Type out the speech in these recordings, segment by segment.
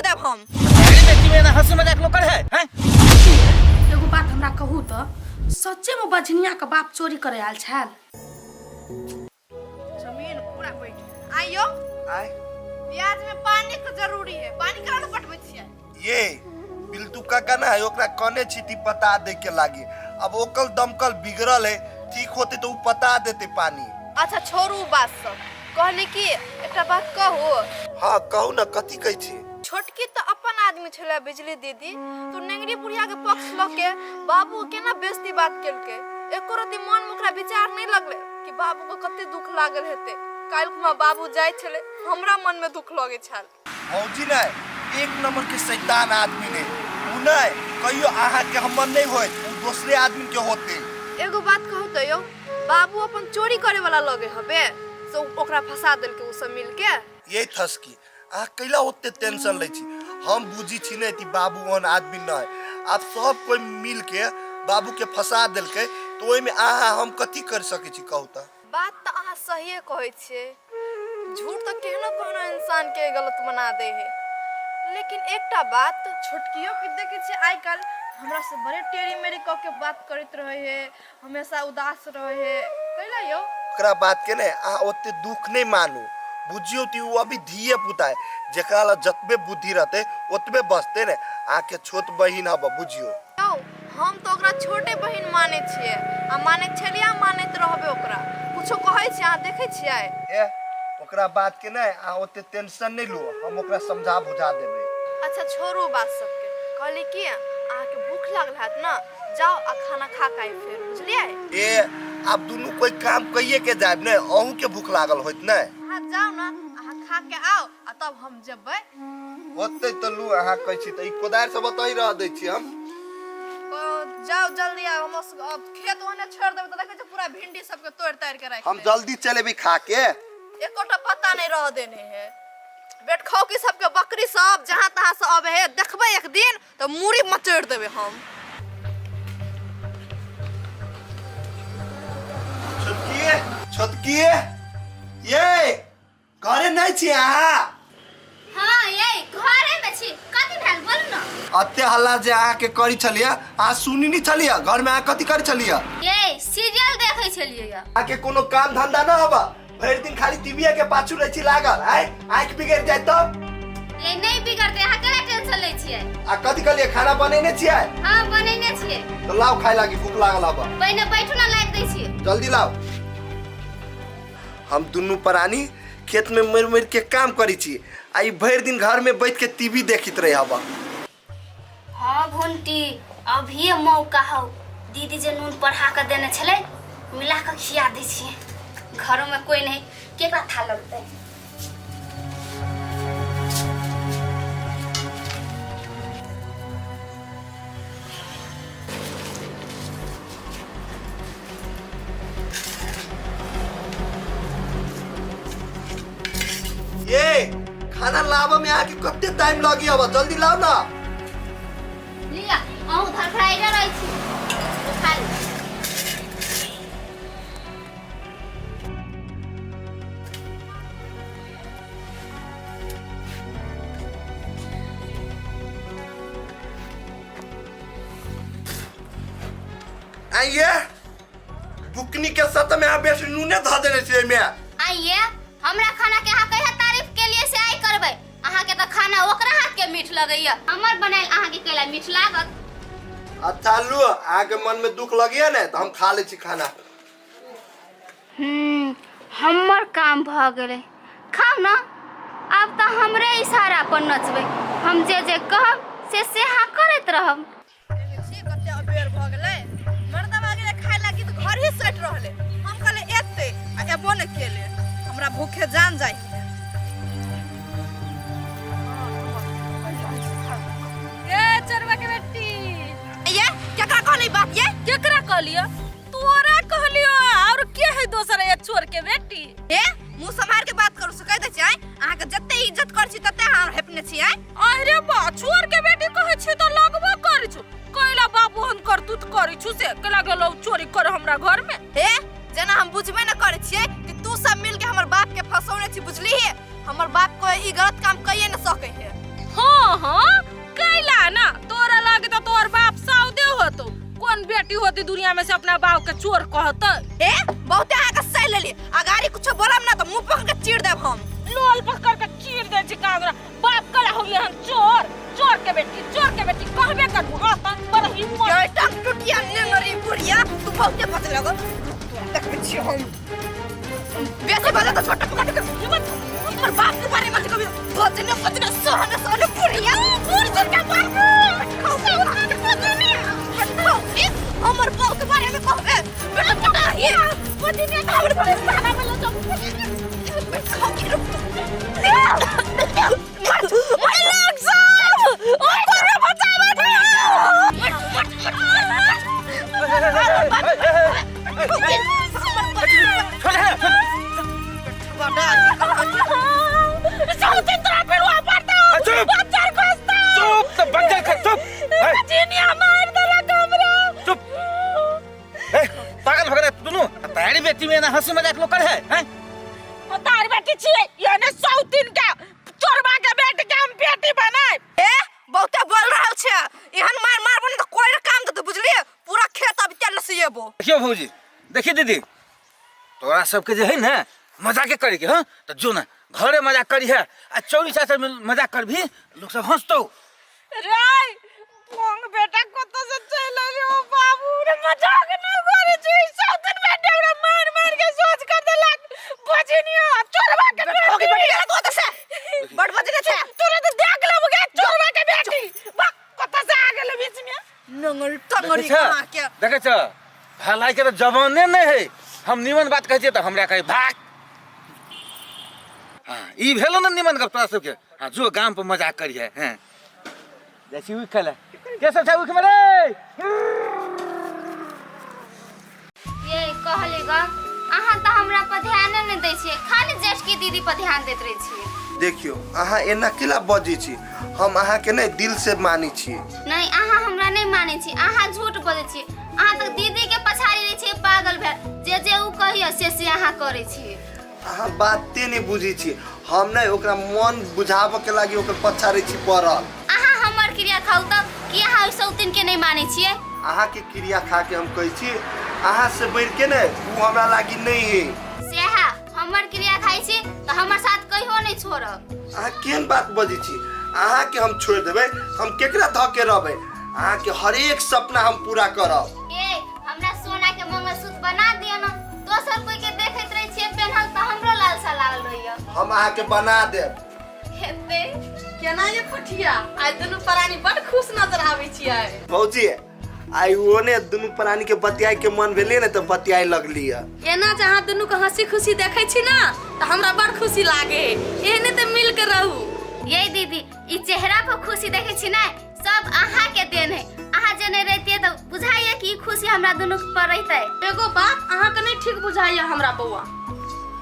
देब हम। मेरी बेटी में ना हंसी मजाक लोग करे है हैं? एगो बात हमरा कहू तऽ, सच्चे में बझनिया के बाप चोरी करे आयल छल? जमीन पूरा बैठ आइयो। आय। प्याज में पानी के जरूरी है, पानी केना ने पटबै छियै? ये बिल्टू काका ना है, ओकरा कने छिटी पता दे के लागी। अब ओकल दमकल बिगड़ल है, ठीक होते तो उ पता देते पानी। अच्छा छोड़ू बात सब, कहली कि एकटा बात कहू? हाँ कहू ना, कथी कहै छी? छोटकी तऽ अपन आदमी छलै बिजली दीदी, तो नेंगरी बुढ़िया के पक्ष लऽ के बाबू केना बेइज्जती बात केलकै। एको रत्ती मन में ओकरा विचार नहीं लगलै कि बाबू के कते दुख लागल हेतै। काल्हि खुमा बाबू जाइ छलै, हमरा मन में दुख लगै छल। भौजी ने एक नंबर के शैतान आदमी ने, उ नहीं कहियो अहाँ के हमर नहीं होत, उ दोसरे आदमी के होते। एगो बात कहू तो यौ, बाबू अपन चोरी करे वाला लगे हबे, से ओकरा फंसा देलकै उ सब मिल के। ये थसकी अहाँ कैला ओते टेंशन लै छी? हम बुझी छी ने कि बाबू ओहन आदमी नहीं। आब सब कोई मिल के बाबू के फंसा देलकै तो ओहिमे अहाँ हम कथी कर सकै छी कहू तऽ? बात तऽ अहाँ सहिए कहै छियै, झूठ तऽ केहनो केहनो इंसान के गलत बना दै है, लेकिन एकटा बात छोटकियो के देखै छियै आइ काल्हि हमरा से बड़े टेढ़ी मेढ़ी कऽ के बात करैत रहै है, हमेशा उदास रहै है, कैला यौ? ओकरा बात के ने अहाँ ओते दुख नहीं मानू, बुझियौ कि उ अभी धिये पुता है, जेकरा लग जतबे बुद्धि रहते ओतबे बचते ने। अहाँके छोट बहिन हब बुझियौ। यौ हम तऽ ओकरा छोटे बहिन मानै छियै, आ मानैत छलियै आ मानैत रहबै ओकरा। कुछो कहै छियै अहाँ देखै छियै? ए ओकरा बात के ने अहाँ ओते टेंशन नहीं लू, हम ओकरा समझा बुझा देबै। अच्छा छोड़ू बात सबके, कहली कि अहाँके भूख लागल हैत ने, जाओ आ खाना खा के आइ फेर, बुझलियै? ए आब दुनू कोई काम कइए के जायब ने, अहूँ के भूख लागल होइत ने? अहाँ जाओ ने, अहाँ खा के आओ आ तब हम जेबै। होतै तऽ लू, अहाँ कहै छी तऽ ई कोदारि सब ओतहि रह दै छी हम। ओ, जाओ जल्दी आओ, हम अब खेत ओहने छोड़ देबै तऽ देखै छी पूरा भिंडी सबके तोड़ि ताड़ि के राखि हम देब। जल्दी चलि एबै खा के। एकोटा पत्ता नहीं रह देने है। बेटखौकी सबके बकरी सब जहाँ तहाँ से अबे है, देखबै एक दिन तऽ मूड़ी मचोड़ि देबै हम। छोटकी, छोटकी, ये घरे नहीं छी अहाँ? हाँ ये घरे में छी, कथी भेल बोलू ना? अते हल्ला जे अहाँ के करी छलियै, अहाँ सुनी नहीं छलियै? घर में अहाँ कथी करी छलियै? ये सीरियल देखै छलियै। अहाँ के कोनो काम धंधा न हबा, भरि दिन खाली टीवी के पाछू रहै छी लागल, आय आँखि बिगड़ जाय तब? ये नहीं बिगड़ते, अहाँ केना टेंशन लै छियै? आ कथी कहलियै, खाना बनेने छियै? हाँ बनेने छियै। तो लाओ खाय लागी, भूख लागल हबा। पहिने बैठू ना, लाबि दै छियै। जल्दी लाओ। हम दुनू प्राणी खेत में मरि मरि के काम करै छी आ ई भरि दिन घर में बैठ के टीवी देखैत रहे हबा। हाँ भुंटी, अभी मौका हौ, दीदी जे नून पढ़ा के देने छलै मिला के खिया दै छियै। घरों में कोई नहीं, केकरा था लगतै? ये खाना लाबऽ में अहाँके कते टाइम लगी हबा, जल्दी लाओ ना। लिअ, अहूँ धड़फड़ाइले रहै छी, खा लिअ। आइए बुकनी के साथ में अहाँ बेसी नूने धऽ देने छियै एहिमे। आइए हमरा खाना के अहाँ कहिया तारीफ के लिए से आई करबै? अहाँ के तऽ खाना ओकरा हाथ के मीठ लगैया, हमर बनायल अहाँ के कैला मीठ लागत? अच्छा लू, अहाँ के मन में दुख लगिए ने तऽ हम खा लै छी खाना। हमर काम भऽ गेलै, खाउ ने। आब तऽ हमरे इशारा पर नचबै, हम जे जे कहब से से अहाँ करैत रहब। देखै छी कते अबेर भऽ गेलै, मर्दबा गेलै खाय लागी तऽ घर ही सटि रहलै। हम कहले एतै आ एबो ने केले, हमरा भूखे जान जाइ। ए चोरबा के बेटी, ये केकरा कहली बात? ये केकरा कहलियो? तोरा कहलियो, और के है दोसर? ये चोर के बेटी। ए मुंह संभार के बात करू से कह दै छियै, अहाँके जते इज्जत करै छी तते अहाँ हेपने छियै। अरे बा, चोर के बेटी कहै छी तऽ लगबो करै छु। कैला बाबू हम करतूत करै छु से कैला गेलौ चोरी कर हमरा घर में? हे जेना हम बुझबे न करै छियै कि तू सब मिल के हमर बाप के फंसौने छी, बुझली? हमर बाप कोई ई गलत काम कइए न सकै है। हाँ हाँ हाँ कैला ना तोरा लागे तो तोर बाप सौदे होतो। कौन बेटी होती दुनिया में से अपना बाप के चोर कहत? ए बहुते अहाँ के सह लेली, अगाड़ी कुछो बोलब ना तो मुंह पकड़ के चीर देब हम। लोल पकड़ के चीर दे छी कांगरा। बाप कला हो हम चोर, चोर के बेटी, चोर के बेटी कहबे करबू। हां त बड़ हिम्मत। ये टंग टूटिया नेंगरी बुढ़िया, तू बहुते बजे लगो। तोरा देखै छियै हम। बेसी बजे तो छोटा पकड़ के हिम्मत हमर बाप के बारे में कभी बजने बजने सहने सहने बुढ़िया बुढ़ सुन के बाप हमर बाप के बारे में कहबे बेटा पटा ही बजने तो हमर बारे में खाना मिलो तो पागल भगला दुनू तारी बेटी में ना हंसी मजाक लोग करे है हैं? तार बेटी छियै यानी सौतीन के चोरबा के बेटी के हम बेटी बनाए। ए बहुते बोल रहल छै, एहन मार मारबो ने त कोई ने काम देतौ बुझलिए, पूरा खेत अब तेल से येबो। देखियो भौजी, देखिए दीदी, तोरा सबके जे है ना मजाके करे के, हाँ तो जो ना घरे मजाक करी है आ चौरी चाचर में मजाक कर भी लोग सब हंसतो। राय पोंग बेटा कत से चल रे ओ बाबू रे, मजाक न करे छी, सौतीन बेटी हमरा मार मार के सोच कर देलक बजनिया चोरबा के बेटी बेटी गेला तो से बड़ बजने छै तोरा तो देख लेबो गे चोरबा के बेटी बा कत से आ गेल बीच में नंगल टंगरी देखै छ? कमा के। देखै छ भलाई के तो जवाने नहीं है, हम निमन बात कहै छियै तऽ हमरा कहै भाग। हाँ ई भेलो ने निमन गप तोरा सबके। हाँ जो गाम पर मजाक करिहे। हैं जैसी उख खेले के सब छै उख में रे। ये कहली ग अहाँ तऽ हमरा पर ध्यान नहि दै छियै, खाली जेठकी दीदी पर ध्यान दैत रहै छियै। देखियौ अहाँ एना केला बजै छी, हम अहाँके नहि दिल से मानै छी। नहीं अहाँ हमरा नहीं मानै छी, अहाँ झूठ बजै छी। अहाँ तऽ दीदी के पछाड़ी रहै छियै पागल भेल, जे जे उ कहियो से से अहाँ करै छियै। अहाँ बाते नहि बुझै छी, हम नहि ओकरा मन बुझाबऽ के लागी ओकर पछा रहै छी पड़ल। अहाँ हमर क्रिया खाउ तऽ की अहाँ ओहि सौतिन के नहीं मानै छियै? अहाँके क्रिया खा के हम कहै छी अहाँ से बढ़ि के ने उ हमरा लागी नहीं है। सएह हमर क्रिया खाइ छी तऽ हमर साथ कहियो नहीं छोड़ब। अहाँ केहन बात बजै छी, अहाँके हम छोड़ि देबै, हम केकरा धऽ के रहबै? अहाँके हरेक सपना हम पूरा करब। ए हमरा सोना के मंगलसूत्र बना दिअ न, दोसर कोई के देखैत रहै छियै पेन्हल तऽ हमरो लालसा लागल रहैया। हम अहाँके बना देब। हेतै केना ये पठिया, आइ दुनू प्राणी बड़ खुश नजर आबै छियै। भौजी आइ ओ ने दुनू प्राणी के बतियाए के मन भेलै ने तऽ बतियाए लगली है। एना जे अहाँ दुनू के हंसी खुशी देखै छी ना तऽ हमरा बड़ खुशी लागे है, एहने तऽ मिल के रहू। ये दीदी ई चेहरा पर खुशी देखै छी ना, सब अहाँ के देन है, अहाँ जे नहीं रहतियै तऽ बुझाइए कि ई खुशी हमरा दुनू पर रहितै। एगो बात अहाँ के नहीं ठीक बुझाइए हमरा बौआ।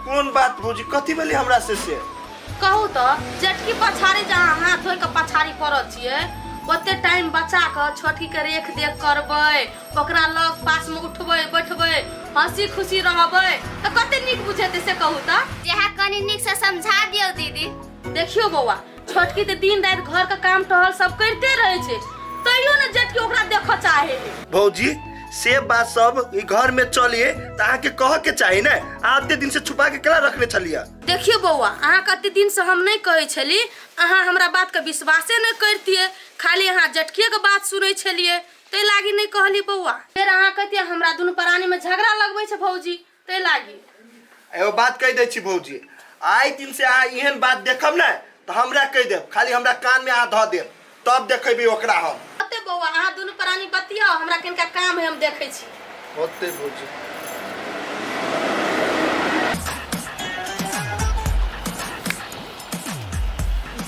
कोन बात भौजी, कथी भेलै हमरा से? से कहू तऽ जेठकी पछाड़ी जे अहाँ हाथ धोइ के पछाड़ी पड़ल छियै, ओते टाइम बचा कऽ छोटकी के रेख देख करबै, ओकरा लग पास में उठबै बैठबै, हंसी खुशी रहबै तऽ कते नीक बुझेतै से कहू तऽ। जहाँ कनी नीक से समझा दियौ दीदी। देखियौ बौआ, छोटकी तऽ दिन राति घर के काम टहल सब करिते रहै छै, तैयो ने जेठकी ओकरा देखऽ चाहे है। भौजी से बात सब ई घर में चलिए तऽ अहाँके कहऽ के चाही ने, अहाँ एते दिन से छुपा के केना रखने छलियै? देखियौ बौआ, अहाँ कते दिन से हम नहीं कहै छली, अहाँ हमरा बात के विश्वासे नहीं करतियै, खाली अहाँ जेठकिए के बात सुनै छलियै, ताहि लागी नहीं कहली बौआ। फेर अहाँ कहतियै हमरा दुनू प्राणी में झगड़ा लगबै छै भौजी, ताहि लागी। एगो बात कहि दै छी भौजी, आइ दिन से अहाँ एहन बात देखब ने तऽ हमरा कहि देब, खाली हमरा कान में अहाँ धऽ देब तब देखेबै ओकरा हम। होते बौआ, अहाँ दुनू प्राणी बतियाओ, हमरा कनिका काम है, हम देखै छी। होते भौजी।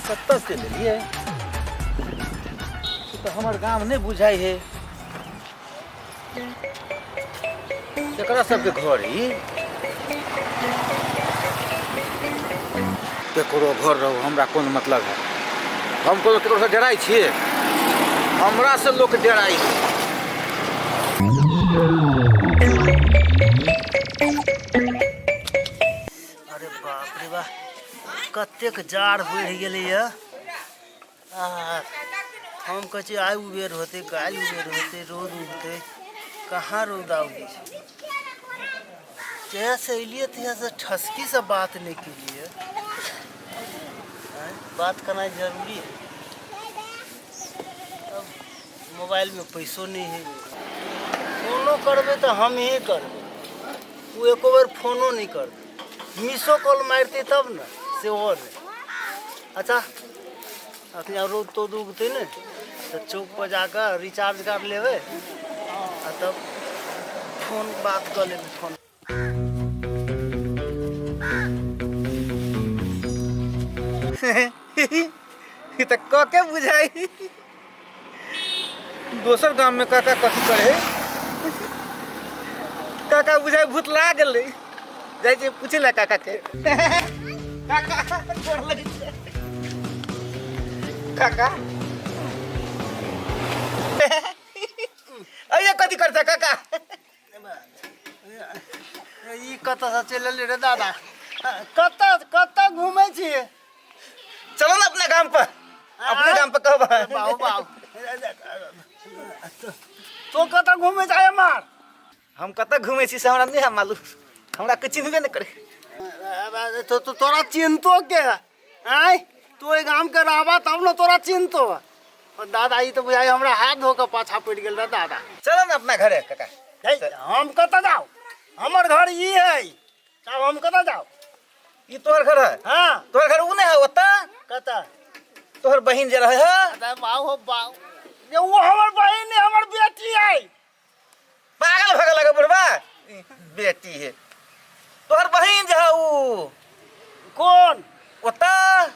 कतऽ से लेलियै? ई तऽ हमर गाम नहि बुझाइ है। केकरा सबके घर ई? केकरो घर रहू हमरा कोन मतलब है, हम कोनो केकरो से डराइ छियै? हमरा से लोक डराइ है। अरे बाप रे बा, कतेक जाड़ बढ़ि गेलैया। आ हम कहै छियै आइ उबेर होतै काल्हि उबेर होतै रौद उगतै कहाँ रौदा उगै छै जहियासँ एलियै तहियासँ ठसकीसँ बात नहि केलियै आँय बात केनाइ जरूरी है तब मोबाइलमे पैसो नहि है फोनो करबै तऽ हमही करबै ओ एको बेर फोनो नहि करतै मिसो कॉल मारितै तब ने सेहो नहि अच्छा अखन आब रौद तौद उगतै ने तऽ चौकपर जा कऽ रिचार्ज कर लेबै आ तब फोन बात कऽ लेबै फोन ई तऽ कके बुझाइ दोसर गाम में काका कथी करे काका बुझाइ भूत ला गेलै जाइ छै पूछे ला काका के काका गोर लगै छै काका अये कथी करता काका ई कतऽसँ चलि एलियै रे दादा कतऽ कतऽ घुमै छियै चलो ना अपना गाम पर अपने गाम पर कहब बाबू बाबू तो कतऽ घुमै छै मार हम कतऽ घुमै छी से हमरा नहि है मालूम हमरा के चिन्हबे नहि करे तो तो तोरा चिन्हतो के आय तू ओहि गाम के रहबा तब ने तोरा चिन्हतो दादा ई तऽ बुझाइ हमरा हाथ धो कऽ पाछा पड़ि गेल रे दादा चलो ना अपना घरे काका हे, हम कतऽ जाउ हमर घर ई है तब हम कतऽ जाउ ई तोहर घर है हाँ तोहर घर उ नहीं है ओतऽ कतऽ तोहर बहिन जे रहे है अरे बाऊ हो बाऊ ये वो हमर बहिन नहीं हमर बेटी है पागल भऽ गेलक बुढ़बा बेटी है तोहर बहिन जे है उ कौन ओतऽ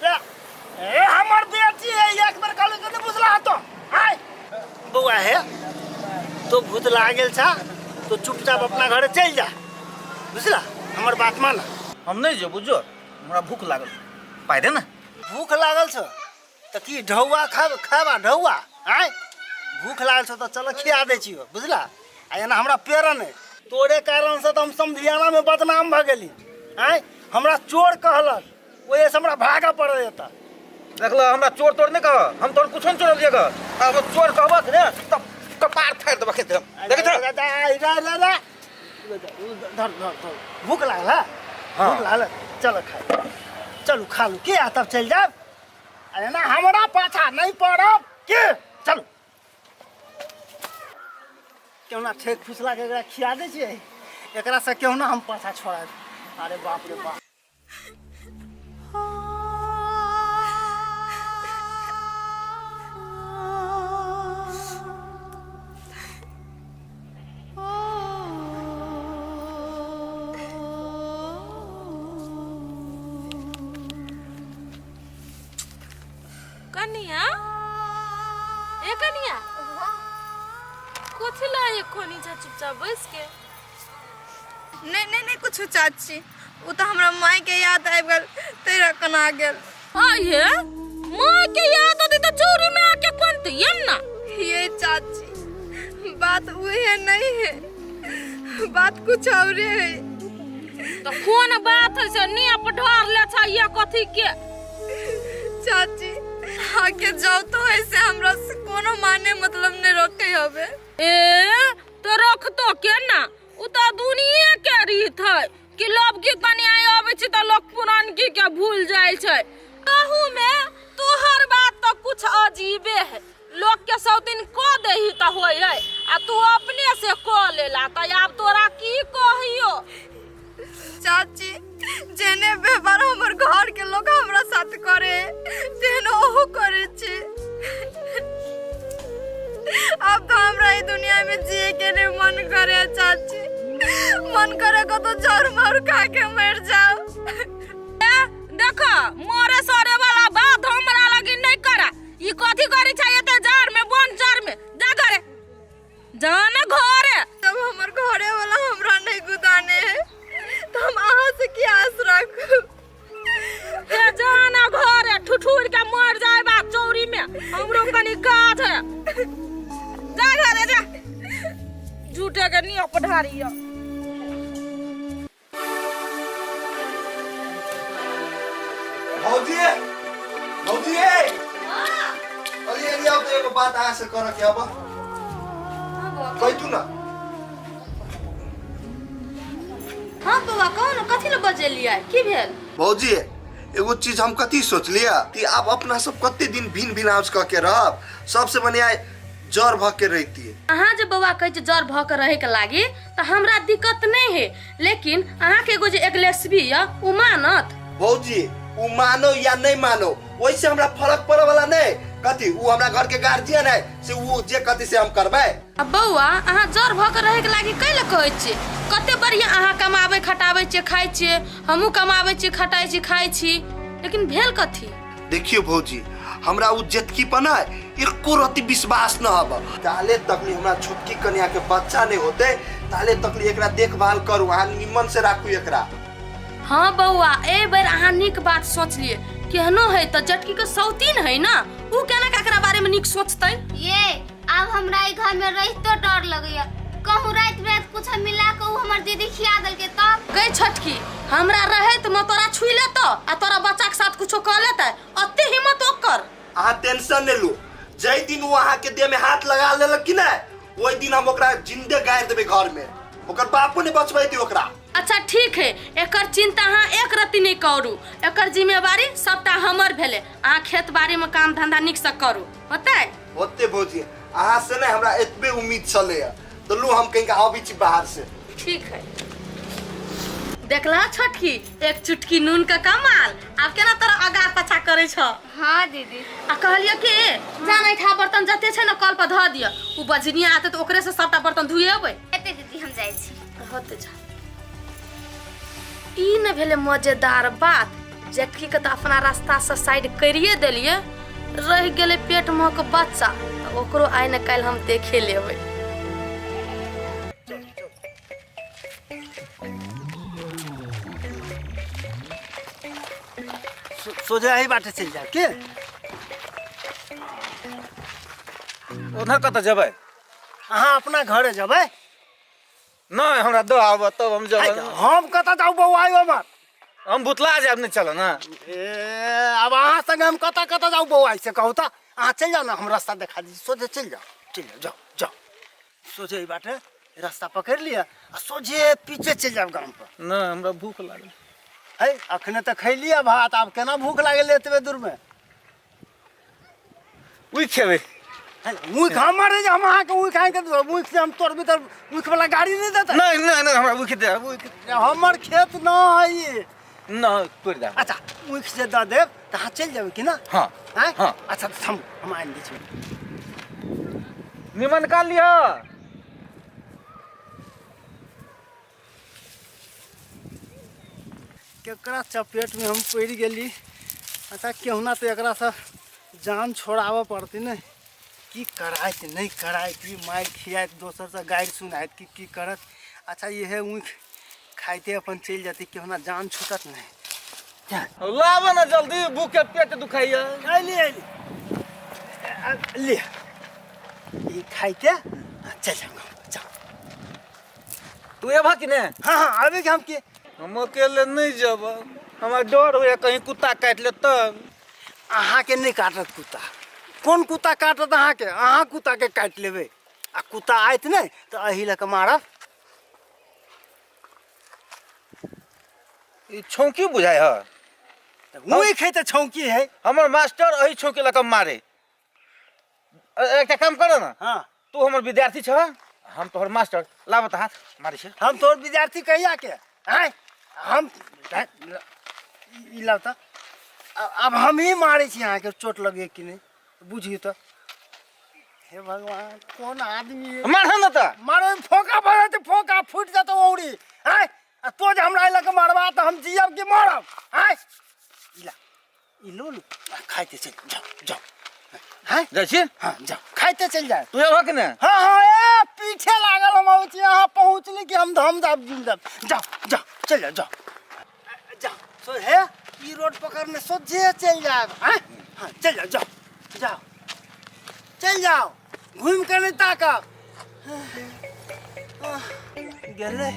रे ए हमर बेटी है एक बेर कहलू तऽ नहि बुझला तो आय बौआ हे तो भूत लाग गेल छा तो चुपचाप अपना घरे चलि जा बुझला हमर बात मान हम नहीं जेबो जो हमरा भूख लागल पाइ दे ना भूख लागल छ तऽ की ढौआ खाब खाबा ढौआ आँय भूख लागल छौ तऽ चल खिया दै छियौ बुझला आ एना हमरा पेड़ नहि तोरे कारणसँ तऽ हम समधियानामे बदनाम भऽ गेली आँय हमरा चोर कहलक ओहिसँ हमरा भागऽ पड़ल एतऽ देखल हमरा चोर तोर नहीं कह हम तोर कुछो नहीं चोरलिए ग अब चोर कहबक ने तब कपार फाड़ देबक एकदम देखै छ धर धर धर भूख लागल है हाँ। भूख लागल चल खा चलू खा लू के आ तब चलि जायब अरे ना हमरा पाछा नहीं पड़ब के चलू केहुना ठेक फुसला के एकरा खिया दै छियै एकरा से केहुना हम पाछा छोड़ायब अरे बाप रे बाप कनिया ए कनिया कथी ला ये कोनी जा चुपचाप बैस के नहीं नहीं नहीं कुछ चाची ओ तऽ हमरा माय के याद आबि गेल तेरा कना गेल आये माँ के याद आती तो चोरी में आके कोनते ये ना ये चाची बात उहे नहीं है बात कुछ और है तो कौन बात है से निया पर ढोर ले छा ये कथी के चाची आके जाओ तो ऐसे हमरा से कोनो माने मतलब नहीं रखे हवे ए तो रख तो के ना उ तो दुनिया के रीत है कि लोग की कनिया आबै छै तऽ लोग पुरानकी के भूल जाइ छै ताहू में तोहर बात तो कुछ अजीबे है लोग के सौतीन कऽ देही तऽ होइ है आ तू अपने से कऽ लेला तऽ आब तोरा की कहियो चाची जेने व्यवहार हमर घर के लोग हमरा साथ करे तेहन ओहो करे छै अब तो हमरा ई दुनिया में जिए के नहीं मन करे चाची मन करे को तो जर मार खा के मर जाओ ए, देखो मरे सरे वाला बात हमरा लगी नहीं करा ई कथी करी छै एते जाड़ में बन जाड़ में जा घरे जा ना घरे जब हमर घरे वाला हमरा नहीं गुदाने है तो हम अहाँ से की आस राखू हे जा ना घरे ठुठुर के मर जाए बा चौरी में हमरो कनी काज है जा घरे जा झूठे के नियो पढ़ारी भौजी भौजी एनी आउ तऽ एगो बात अहाँ से करऽ के अब कहि तू ना। हाँ बौआ, कहू ने, कथी लए बजेलियै? की भेल? भौजी, एगो चीज हम कथी सोचलियै कि आब अपना सब कते दिन भिन भिन आउज कऽ के रहब, सबसे बढ़िया जर भऽ के रहितियै। अहाँ जे बौआ कहै छै जर भऽ के रहैके लागी तऽ हमरा दिक्कत नहि है, लेकिन अहाँके एगो जे एगलेसबी यऽ ओ मानत? भौजी, उ मानो या नहीं मानो ओहिसे हमरा फर्क पड़े वाला नहीं। कथी उ हमरा घर के गार्जियन है से उ जे कथी से हम करबै। आ बौआ, अहाँ जर भऽ के रहैके लागी कै लए कहै छियै? कते बढ़िया अहाँ कमाबै खटाबै छियै, खाइ छियै, हमहूँ कमाबै छियै, खटाइ छी, खाइ छी, लेकिन भेल कथी? देखियो भौजी, हमरा उ जेतकी पर ना एको रत्ती विश्वास न हब। ताले तकली हमरा छोटकी कन्या के बच्चा नहीं होते ताले तकली एकरा देखभाल करू, अहाँ निमन से राखू एकरा। हाँ बौआ, एहि बेर अहाँ नीक बात सोचलियै। केहनो है तऽ जटकी के सौतीन है ना, उ केना ककरा बारे में नीक सोचतै? ये आब हमरा ई घर में रहितो डर लगैया, कहूँ राति बिराति कुछ मिला के उ हमर दीदी खिया देलकै तब? गई छोटकी, हमरा रहैत में तोरा छुई लेतो आ तोरा बच्चा के साथ कुछो कह लेतै, अते हिम्मत ओकर? अहाँ टेंशन नहीं लू, जै दिन वो अहाँ के देह में हाथ लगा लेलक कि नहीं ओहि दिन हम ओकरा जिंदे गाड़ि देबै घर में, ओकर बापो नहीं बचबैती ओकरा। अच्छा ठीक है, एकर चिंता अहाँ एक रत्ती नहीं करू, एकर जिम्मेवारी सबटा हमर भेलै। अहाँ खेत बाड़ी में काम धंधा नीक से करू, होतै? होते भौजी, अहाँ से नहीं हमरा एतबे उम्मीद छलैया। तो लू हम कहीं अबै छी बाहर से। ठीक है। देखला छोटकी, एक चुटकी नून के कमाल, आब केना तोरा अगार पछा करै छ। हाँ दीदी। आ कहलियो कि जा नहीं खा बर्तन जते छै ने कल पर धऽ दिअ, उ बजनिया आते तऽ ओकरे से सबटा बर्तन धुएबै। एते दीदी, हम जाइ छी। होते जा। ई न भेलै मजेदार बात, जेठकी के तऽ अपना रास्ता से साइड करिए देलियै, रहि गेलै पेट महक बच्चा, तऽ ओकरो आइ ने काल्हि हम देखे लेबै। सोझे एही बाटे चलि जायब के? उधर कतऽ जेबै? अहाँ अपना घरे जेबै? नहीं, हमरा दो आब तब हम जेबै। हम कतऽ जाउ बौआ यौ हमर? हम भुतला जायब, नहीं चल ना। ए, अब अहाँ संगे हम कतऽ कतऽ जाउ बौआ से कहू तऽ? अहाँ चलि जाउ ने, हम रास्ता देखा दी, सोझे चलि जाउ, चलि जाउ, जाउ जाउ, सोझे एहि बाटे रास्ता पकड़ि लिअ आ सोझे पीछे चलि जायब गाम पर। नहीं, हमरा भूख लागल है। अखने तऽ खैलियै भात, आब केना भूख लागल एतबे दूरमे? उइ खेबै। ऊख हमर जे हम अहाँके ऊख आनि कऽ ऊख से हम तोड़बै तऽ ऊख वाला गाड़ी नहि देतै। नहीं नहीं नहीं, हमरा ऊख दे, ऊख। हमर खेत न है ई। न तोड़ि दे। अच्छा, ऊख जे दऽ देब तऽ अहाँ चलि जेबै कि ना? हाँ। आँय? हाँ। अच्छा तऽ थम, हम आनि दै छी। निमन का लिह। केकरा चपेट में हम पड़ि गेली। अच्छा, केहुना तऽ एकरा से जान छोड़ाबऽ पड़तै ने। की कराइत नहि कराइत, ई मारि खियाइत, दोसरसँ गारि सुनाइत कि की करत। अच्छा, इहे ऊख खाइते अपन चलि जेतै, केहुना जान छूटत नहि। लाब ना जल्दी, भूख के पेट दुखाइया। अयली अयली, लिअ ई खाइते चलि जाउ गाँव, जाउ। तू एबह कि ने? हाँ हाँ, आबे के हम के। हम अकेले नहीं जब, हमरा डर होइया कहीं कुत्ता काटि लेत तब। अहाँके नहि काटत कुत्ता। कोन कुत्ता काटत अहाँके? अहाँ कुत्ताके काटि लेबै आ कुत्ता आयत नहि तऽ एहि लऽ कऽ मारब। ई छौंकी बुझाइ है। मुँह है तऽ छौंकी है। हमर मास्टर एहि छौंकी लऽ कऽ मारे। एकटा काम कर ना। हाँ। तू हमर विद्यार्थी छ, हम तोहर मास्टर, लाब तऽ हाथ मारै छै। हम तोहर विद्यार्थी कहिया के? आँय, हम ई लाउ तऽ आब हम ही मारै छी अहाँके, चोट लगे कि नहि बुझियौ तऽ। हे भगवान, कोन आदमी है? मारह ना तऽ। मारो, फोका भऽ जेतै, फोका फूटि जेतौ औरी। आँय, आ तो जे हमरा लऽ कऽ मारबा तऽ हम जियब कि मरब? आँय, ई ला, ई लो लो, आ खाइते चलि जाओ, जाओ। हैं? जाइ छी? हाँ, जाओ, खाइते चलि जाए। तू एबह कि ने? हाँ हाँ, ए पीछे लागल हम अबै छी, अहाँ पहुँचली कि हम धम जाब जुम जाब। जाओ जाओ, चलि जाओ, जाओ जाओ। सो हे ई रोड पकड़ने सोझे चलि जायब। हैं? हाँ, चलि जाओ, जाओ जाओ, चलि जाओ, घूमि कऽ नहि ताकब। गेलै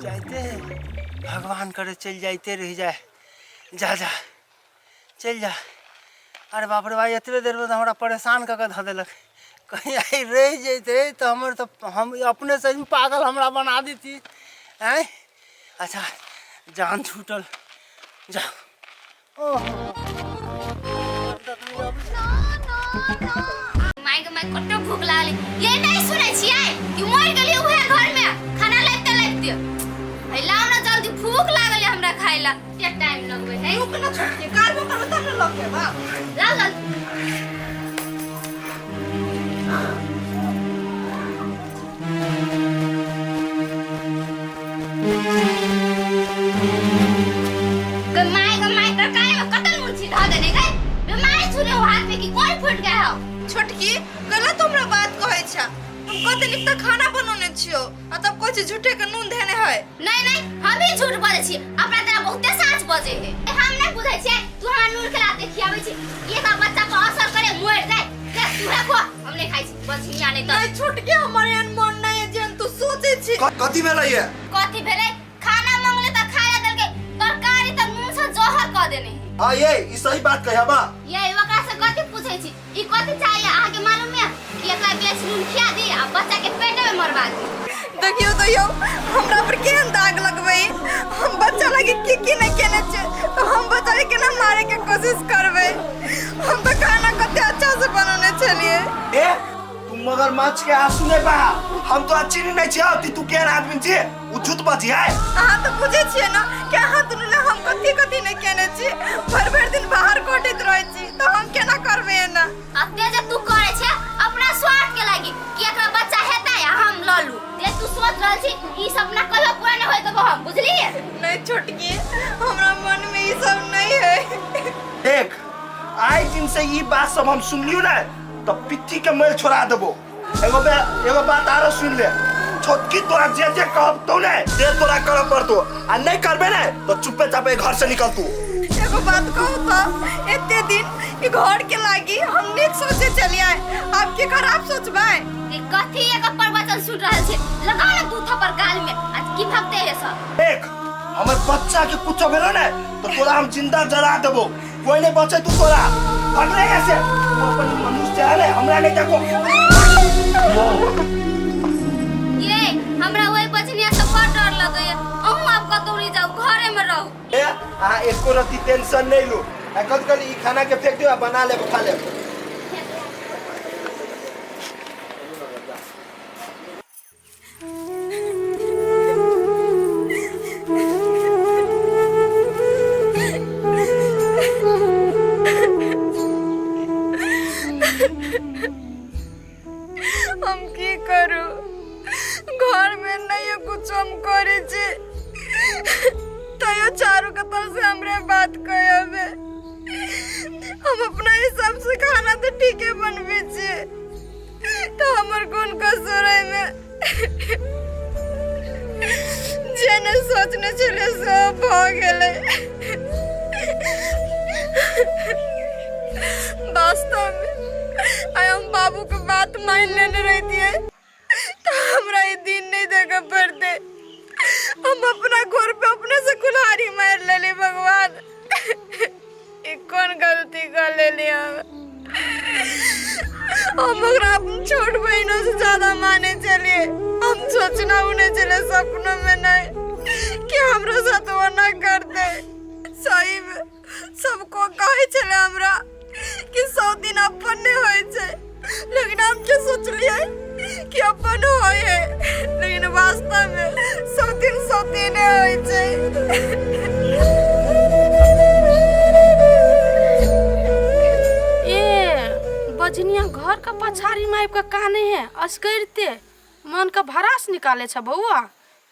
जाइते, भगवान करे चलि जाइते रहि जाए। जा जा, चलि जा। अरे बाप रे भाई, एतबे देरमे तऽ हमरा परेशान कऽ के धऽ देलक। कहीं आइ रहि जैते तऽ हमर तऽ हम अपने सही पागल हमरा बना देती। आँय, अच्छा जान छूटल, जाओ। ओहो, माय के माय, कते भूख लागल। ये नहीं सुनै छियै कि मर गेलियै उहे घर में खाना लाबते लाबते। हे लाउ ना जल्दी, भूख लागल है हमरा खाइ ला। के टाइम लगबै है? रुक ना छोटकी, कारबो करबो तब ने लऽ के बा। लाउ जल्दी। गे my गे my, तरकारी में कतल नून छी धऽ देने गई। बीमारी छुने हो हाथ में कि कोन फूट गया हो? छोटकी, गलत हमरा बात कहै छ। हम कते नीक तऽ खाना बनौने छियौ आ तब कहै छी झूठे के नून धेने है। नहीं नहीं, हम ही झूठ बजै छी। अपना तेरा बहुते साँच बजै है। हम नहीं बुझै छियै, तू हमरा नून के लाते खियाबै छी। ये का बच्चा पर असर करे, मर जाए। ले तू है खो, हम नहीं खाइ छी बझिया नहीं तऽ। नहीं छोटकी, हमर एहन मन नहीं है जेहन तू सोचै छी। कथी भेलै ये? कथी भेलै? खाना मंगले तऽ खाय ला देलकै, तरकारी तऽ नून से जहर कऽ देने है। हाँ, ये ई सही बात कहे बा। ये ओकरा से कथी पूछै छी? ई कथी चाहिए अहाँ के मालूम है कि एकरा बेच नून खिया दी आ बच्चा के पेटे में मरवा दी। देखियौ देखियौ, हमरा पर केहन दाग लगबै। हम बच्चा लगे की की नहीं केने छियै, तऽ हम बच्चा के केना मारे के कोशिश करबै? हम तऽ खाना कते अच्छा से बनौने छलियै। ए, तू मगरमच्छ के आंसू नहीं बहा। हम तो अच्छी नहीं छियै ती, तू केहन आदमी छी? उ झूठ बजी है। अहाँ तऽ बुझै छियै ने कि अहाँ दुनू लए हम कथी कथी नहीं केने छी। भरि भरि दिन बाहर कटैत रहै छी, तऽ हम केना करबै एना? अते जे तू करे छे अपना स्वार्थ के लागी कि एकरा बच्चा हेतै आ हम लऽ लू, जे तू सोच रहल छी ई सपना कहियो पूरा नहीं होय देबो हम, बुझलियै? नहीं छोटकी, हमरा मन में ई सब नहीं है। देख, आइ दिन से ई बात सब हम सुनलियो ना तो पिट्ठी के मैल छोड़ा देबो। एगो बात आरो सुन ले छोटकी, तोरा जे जे कहब तो ने से तोरा करऽ पड़तो, आ नहीं करबे ने तो चुपे चापे घर से निकल तू। एगो बात कहू तो एते दिन ई घर के लागी हम नीक सोचे चलिए, आब की खराब सोचबै? ई कथी एक प्रवचन सुन रहल छे? लगाओ ना दू थप्पड़ गाल में, आज की भगते है सब। देख, हमर बच्चा के कुछ भेलो ने तो तोरा हम जिंदा जला देबो, कोई नहीं बचे तू। तोरा भगले ऐसे तू अपन मनुष्य है ने, हमरा नहीं देखो। ये हमरा वही बचनिया से बड़ डर लगैया। अहूँ आब कतौ नहीं जाऊ, घरे में रहू। ए, अहाँ एको रत्ती टेंशन नहीं लू। आ कथी कहली, ई खाना के फेंक दियो आ बना लेब, खा लेब। हम की करू? घर में नहीं कुछ हम करे छी, तैयो चारू कतर से हमरे बात कहबे। हम अपना हिसाब से खाना तो ठीके बनबे छी, तो हमर कोन कसूर है में? जे ने सोचने छले सब भऽ गेलै। वास्तव में आइ हम बाबू के बात मान लेने रहितियै तऽ हमरा ई दिन नहीं देखे पड़ते। हम अपना घर पे अपने से कुल्हाड़ी मार लेली। भगवान, ई कोन गलती कर लेली हम? हम ओकरा अपन छोट बहिनों से ज्यादा माने चलिए। हम सोचना नहीं चले सपनों में नहीं कि हमरो साथ वो ना करते। सही में सबको कहे छले हमरा कि 100 दिन अपन नहीं होय छै, लेकिन हम के सोचलिए कि अपन होय है, लेकिन वास्तव में 100 दिन 100 दिन होय छै। ए बजनिया घर का पछाड़ी में आबि के काने है असकरिते, मन के भरास निकाले छ। बौआ,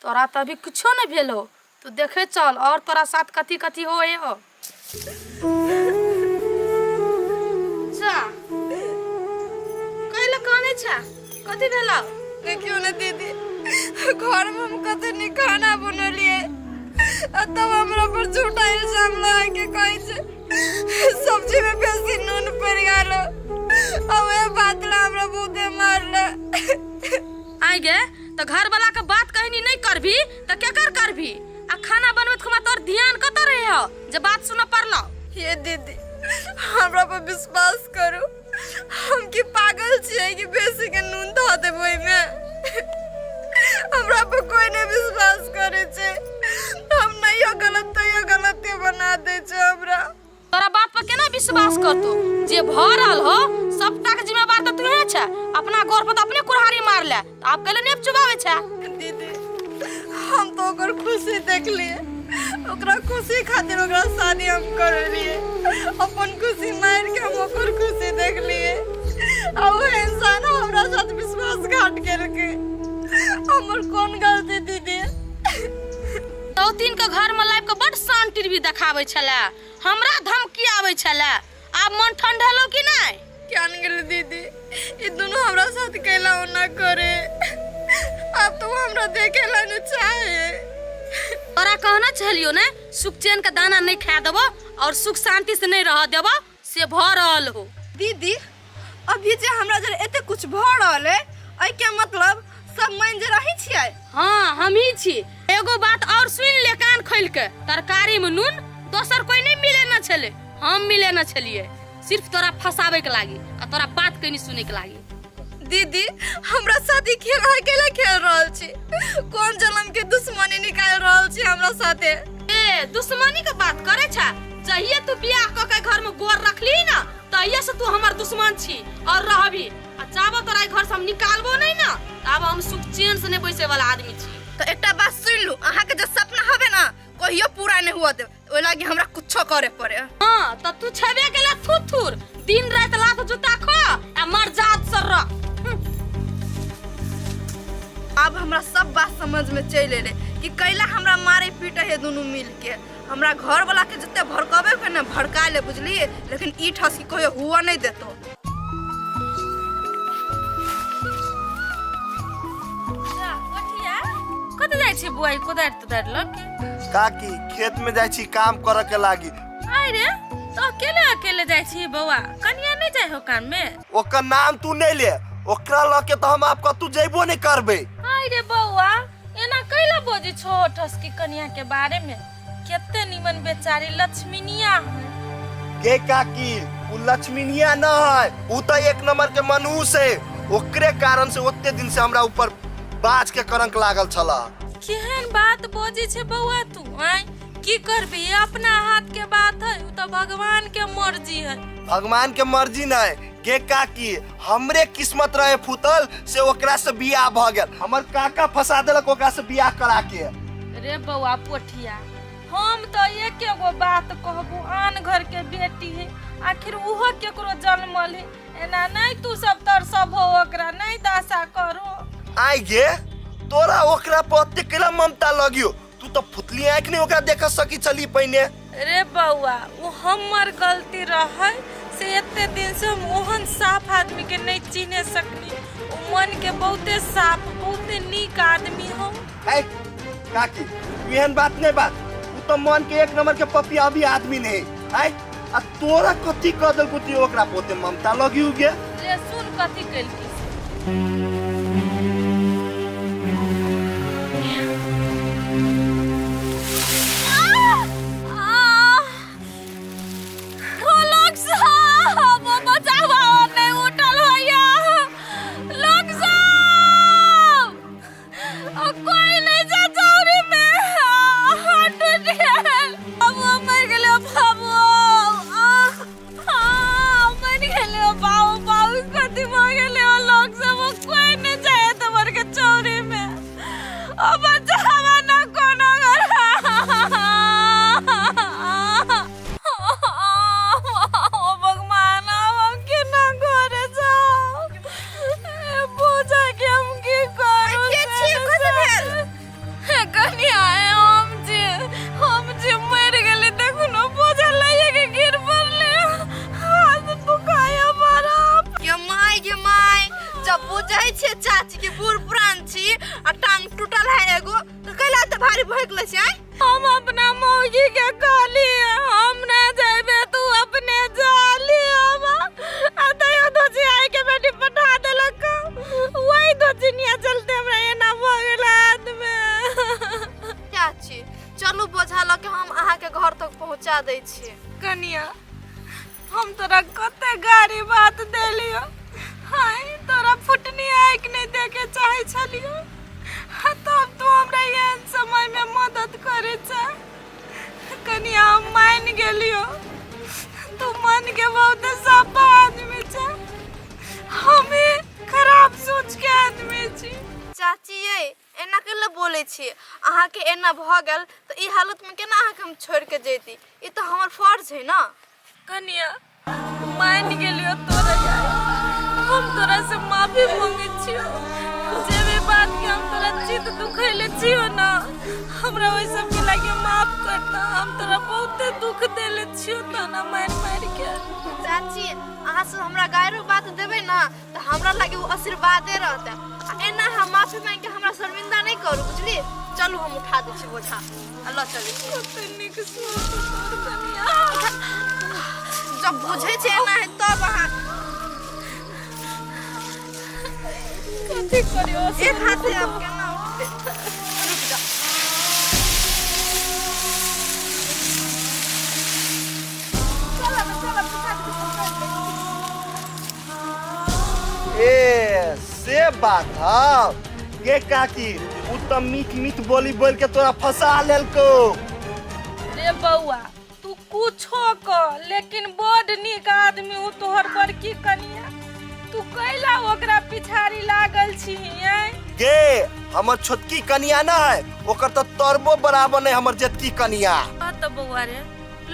तोरा तऽ अभी कुछो नहीं भेल हो, तू देखे चल और तोरा साथ कथी कथी हो हो। जा, कैला काने छ? कथी भेलौ? देखियो ने दीदी, घर में हम कते नीक खाना बनलिए आ तब हमरा पर झूठा इल्जाम लगा के कहै छै सब्जी में बेसी नून पड़ि गेल। अब ए बात ला हमरा बहुते मारले। आइ गे, तऽ घर वाला के बात कहनी नहीं करभी तऽ केकर करभी? आ खाना बनबैत खुमा तोर ध्यान कतऽ रहे हो जे बात सुनऽ पड़लौ? ये दीदी, हमरा पर विश्वास करू, हम की पागल छियै कि बेसी के नून धऽ देबै ओहिमे? हमरा पर कोई नहीं विश्वास करे छै, हम नहियो गलत तैयो गलते बना दै छै हमरा। तोरा बात पर केना विश्वास करतो? जे भऽ रहल हो सबटा के जिम्मेवार तऽ तूहे छै। अपना गोर पर तऽ अपने कुल्हाड़ी मार ले, तऽ आब कैले नेप चुबाबै छै? दीदी, हम तो ओकर खुशी देखलिए, ओकरा खुशी खातिर ओकरा शादी हम करेलिए। अपन खुशी मार के हम ओकर खुशी देखलिए, आ वो इंसान हमरा साथ विश्वासघात केलकै। हमर कोन गलती दीदी? सौतीन के घर में लाबि के बड शान टीवी देखाबै छलै, हमरा धमकी आबै छलै। आब मन ठंढेलो कि नहि? क्या गेल दीदी, ई दोनों हमरा साथ कैला ओना करे, अब तो हमरा देखे ला नहीं चाहे। तोरा कहना छलियो ने, सुख चैन के दाना नहीं खा देबो और सुख शांति से नहीं रह देबो, से भऽ रहल हो। दीदी, अभी जे हमरा जरे एते कुछ भऽ रहल है, एहि के मतलब सब मान जे रही छियै? हाँ, हम ही छी। एगो बात और सुन ले कान खोल के, तरकारी में नून दोसर कोई नहीं मिले न छले, हम मिले न छलिए, सिर्फ तोरा फंसावे के लागी आ तोरा बात कनी सुने के लागी। दीदी, हमरा साथी खेल अकेला खेल रहल छी, कोन जन्म के दुश्मनी निकाल रहल छी हमरा साथे? ए, दुश्मनी के बात करे छा? जहिए तू बियाह क के घर में गोर रखली ना, तहिए से तू हमर दुश्मन छी और रहबी। आ चाबो तोरा घर से हम निकालबो नहीं ना, तब हम सुख चैन से नहीं बैसे वाला आदमी छी। तो एकटा बात सुन लू, अहाँ के जे सपना हवे ना कहियो पूरा नहीं हुआ देब, ओहि लागी हमरा कुछो करे पड़े। हाँ, त तू छेबे गेला थुर थुर, दिन रात लात जूता खो आ मर जात सर रह। अब हमरा सब बात समझ में चलि एलै कि कैला हमरा मारे पीटे है दुनू मिल के। हमरा घर वाला के जते भड़कबे के ना भड़का ले बुझलिए, लेकिन ई ठसकी कहियो हुआ नहीं देतो। कतऽ जाइ छी बुआई कोदारि तोदारि लऽ के? काकी, खेत में जाइ छी काम करे के लागी। आइ रे, तो अकेले अकेले जाइ छी बौआ, कनिया नहीं जाइ हो काम में? ओकर नाम तू नहीं ले, ओकरा लऽ के तो हम आप कतू जइबो नहीं करबे। आइ रे बौआ, एना कैला बजै छो ठसकी कनिया के बारे में? केते निमन बेचारी लक्ष्मीनिया है। गे काकी, उ लक्ष्मीनिया न है, उ तो एक नंबर के मनुष्य है। ओकरे कारण से ओते दिन से हमरा ऊपर बाज के करंक लागल छला। केहन बात बजै छै बौआ तू? आइ की करबी, अपना हाथ के बात है, उ तो भगवान के मर्जी है। भगवान के मर्जी नहीं गे काकी, हमरे किस्मत रहे फूटल से ओकरा से बियाह भ गेल। हमर काका फंसा देलक ओकरा से बियाह करा के। रे बौआ पोठिया, हम तो एक एगो बात कहबू, आन घर के बेटी है, आखिर उहो केकरो जन्मल है, एना नहीं तू सब तरसब हो ओकरा, नहीं दासा करो। आइ गे, तोरा ओकरा पर ओते केला ममता लगियो? तू तो फुतली आँख नहीं ओकरा देख सकी छली पहिने। रे बौआ, वो हमर गलती रहे से एते दिन से हम ओहन साफ आदमी के नहीं चिन्ह सकली। वो मन के बहुते साफ बहुते नीक आदमी हो। है काकी, एहन बात नहीं बात, उ तो मन के एक नंबर के पपिया भी आदमी नहीं है। आ तोरा कथी कह देलकू ती ओकरा पोते ममता लगियो गे? ले सुन कथी केलकी। हम तोरा कते गारी बात देलियो हाय तोरा फुटनी आँखि नहि देखे चाहै छलियो आ तब तू हमरा एहन समय में मदद करे चाह कनि हम मान गेलियो तू मन के बहुत सफा आदमी छे हमें खराब सोच के आदमी छी चाची ये एना के बोलै छी अहाँके एना भऽ गेल तऽ ई हालतमे केना अहाँके हम छोड़ि के जैती ई तऽ हमर फर्ज है ना कनिया मान गेलियो तोरा यार हम तोरा से माफी मांगे छियो जे भी बात के हम तोरा चित दुखैले छियो ना हमरा ओहि सब के लागे माफ करता हम तोरा बहुते दुख देले छियो ताना मार मार के चाची अहाँ सब हमरा गायरो बात देबै ना तऽ हमरा लागे ओ आशीर्वादे रहतै आ एना हम माफी मांगि के हमरा शर्मिंदा नहि करू बुझलियै चलू हम उठा दै छी बोझा आ लऽ चलै छी कते नीक सोच तोर कनिया जब बुझै छै एना है तब अहाँ कथी करियो एक हाथे आब केना उठतै रुकि जाउ ए से बात हौ गे काकी उ त मीठ मीठ बोली बोल के तोरा फंसा लेलको रे बौआ तू कुछो कह लेकिन बड नीक आदमी हो तोहर बड़की कनिया तू कैला ओकरा पिछाड़ी लागल छी आँय गे हमर छोटकी कनिया ना है ओकर त तरबो बराबर नहीं हमर जेतकी कनिया हाँ तऽ बौआ रे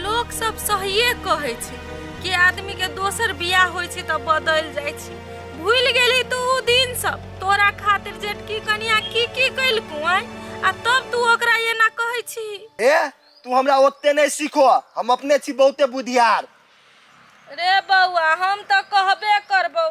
लोक सब सहिए कहै छै कि आदमी के दोसर बियाह होइ छै तऽ बदलि जाइ छै भूलि गेली तू उ दिन सब तोरा खातिर जेटकी कनिया की की कैलकू आँय आ तब तू ओकरा एना कहै छी ए तू हमरा ओते नहीं सीखो हम अपने छी बहुते बुधियार रे बौआ हम तऽ कहबे करबौ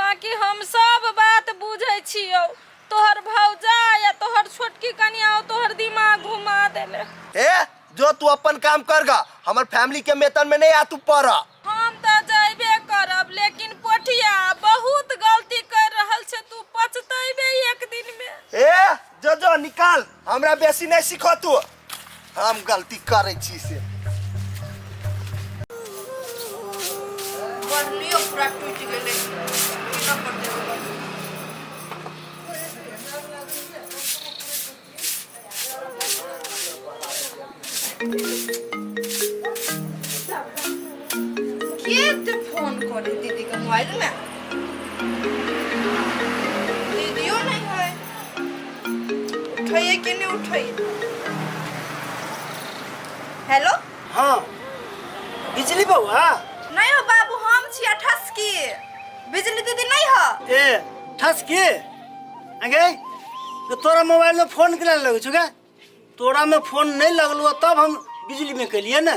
बाकी हम सब बात बुझै छियौ तोहर भौजा या तोहर छोटकी कनिया तोहर दिमाग घुमा देले ए जो तू अपन काम कर गा हमर फैमिली के मेतन में नहीं आ तू पर हम तऽ जयबे करब लेकिन पोठिया बहुत गलती कर रहल छै तू पछतेबे एक दिन में ए जो जो निकाल हमरा बेसी नहीं सीखो तू हम गलती करै छी से बढ़नियो पूरा टूटि गेलै केना पड़तै के एते फोन करे दीदी के मोबाइल में दीदियो नहीं है उठाइए कि नहीं उठाइए हेलो हाँ बिजली बउआ नहीं हो बाबू हम छी अठस की बिजली दीदी नहीं हो ए ठस के अगे तो तोरा मोबाइल में फोन केना लगै छौ गे तोरा में फोन नहीं लगलो तब हम बिजली में केलिए ने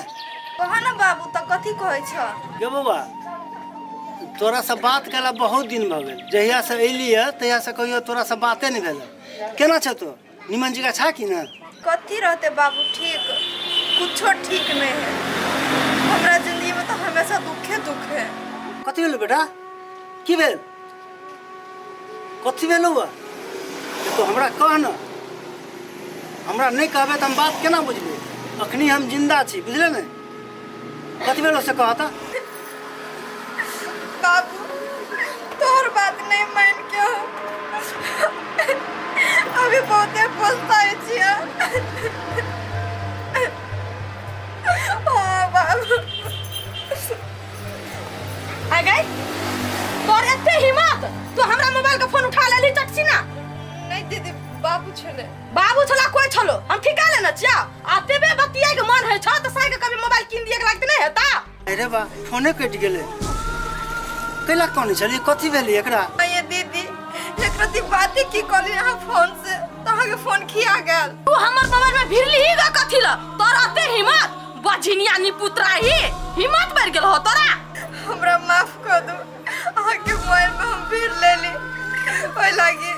कहा ना बाबू तो कथी कहै छ गे बौआ तोरा से बात केला बहुत दिन भऽ गेल जहिया से अयली है तहिया से कहियो तोरा से बाते नहीं भेल केना छ तो निमन जगह छा कि ना कथी रहते बाबू ठीक कुछो ठीक नहीं है हमरा जिंदगी में तो हमेशा दुखे दुख है कथी भेल बेटा की भेल कथी भेल बा तो हमरा कह न हमरा नहीं कहबे तऽ हम बात केना बुझबै अखनी हम जिंदा छी बुझले ने कथी भेल से कहता बाबू तोहर बात नहीं मान के हम अभी बहुते पछताए छियै हाँ बाबू आ गई तोर एते हिम्मत तू हमरा मोबाइल के फोन उठा लेली चटसी ना नहीं दीदी बाबू छले बाबू छला कोई छलो हम ठिका लेने छिया आ तेबे बतियाए के मन है छ त साई के कभी मोबाइल कीन दिए के लागते नहीं हेता अरे बा फोने कटि गेलै कैला कोन छलियै कथी भेलै एकरा ये दीदी एक रति बाते की कहली अहाँ फोन से तो अहाँके फोन खिया गेल तू हमर मोबाइल में भिरली ही ग कथी ल तोर एते हिम्मत बझिनिया निपुत्रा ही हिम्मत बढ़ गेल हो तोरा हमरा माफ कर दू अहाँके मोबाइल में हम भीड़ ले ली ओहि लागी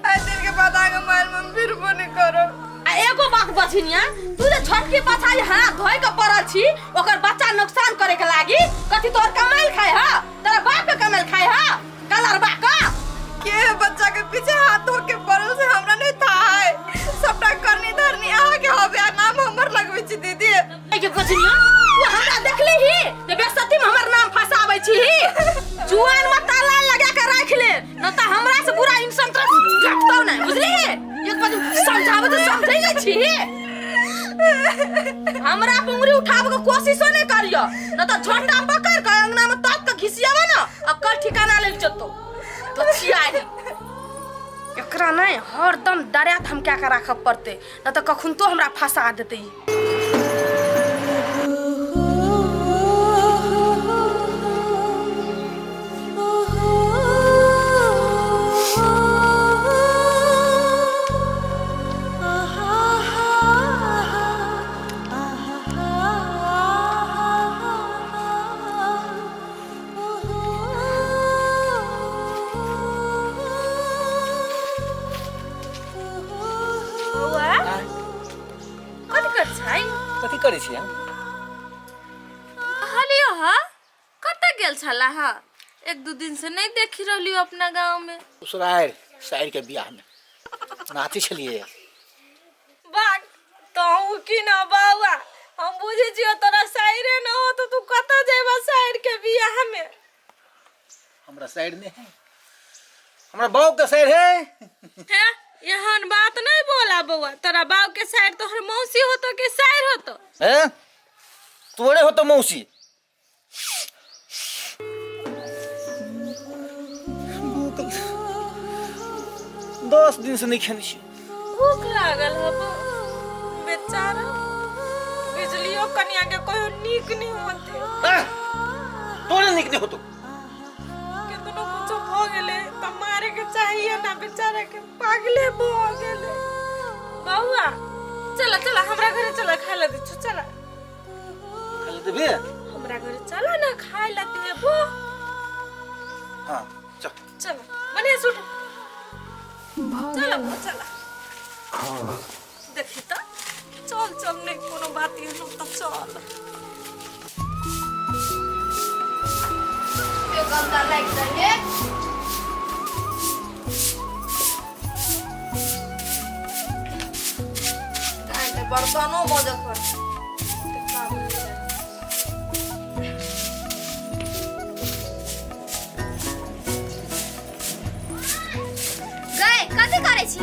आइ दिन के बाद अहाँके मोबाइल में हम भिड़बो नहीं करब आ एगो बात बझिनिया तू जे छोटकी पछाड़ी हाथ धोए के पड़ल छी ओकर बच्चा नुकसान करे के लागी कथी तोहर कमाइल खाए ह तोरा बाप के कमाइल खाए ह कलरबा का के बच्चा के पीछे हाथ धो के पड़ल से हमरा नहीं था है सबटा करनी धरनी अहाँ के हवे आ नाम हमर लगबै छी दीदी के बझिनिया तू हमरा देखली ही जे बेसर हमरा पे उंगली उठाबे के कोशिशो नहीं करियो, न तो झंडा पकड़ के अंगना में ताक के घिसियावा ना, अक्कल ठिकाना लग जतो। तो छियाही एकरा नहीं हरदम डरा धमका के राखब पड़ते, न तो कखन तो हमरा फंसा देते। बौआ कथी कर छै? कथी करै छियै? कहलियो हा कतऽ गेल छला हा? एक दू दिन से नहीं देखी रहलियो अपना गांव में। ससुरारि साइर के बियाह में नाचै छलियै। बाग तहु की ना बौआ, हम बुझै छियो तोरा साइरे न हो तो तू कतऽ जेबा साइर के बियाह में? हमरा साइर नहीं है, हमरा बाप के साइर है। हे एहन बात नहीं बोला बौआ, तोरा बाप के साइर तोहर मौसी होतो के साइर होतो? हे तोरे होतो मौसी। भूख 10 दिन से नहीं खेने छी। भूख लागल हब बेचारा, बिजलियो कनिया के कहियो नीक नहीं होते। तोरे नीक नहीं होतो। केतनो कुछो भ गेले त मारे के चाहिए ना बेचारा के, पागले भ गेले। बौआ चला चला हमरा घरे चला, खाए ला दै छौ, चला। खाए ला देबे? हमरा घरे चला ना, खाए ला देबो। हाँ चल चल बढ़िया से उठ, चला बौआ चला। देखी त चल चल, नहीं कोनो बात एहनो त चल। यो गन्दा लागि जाए। बर्तनो मजऽ पड़तै। गए कथी करै छी?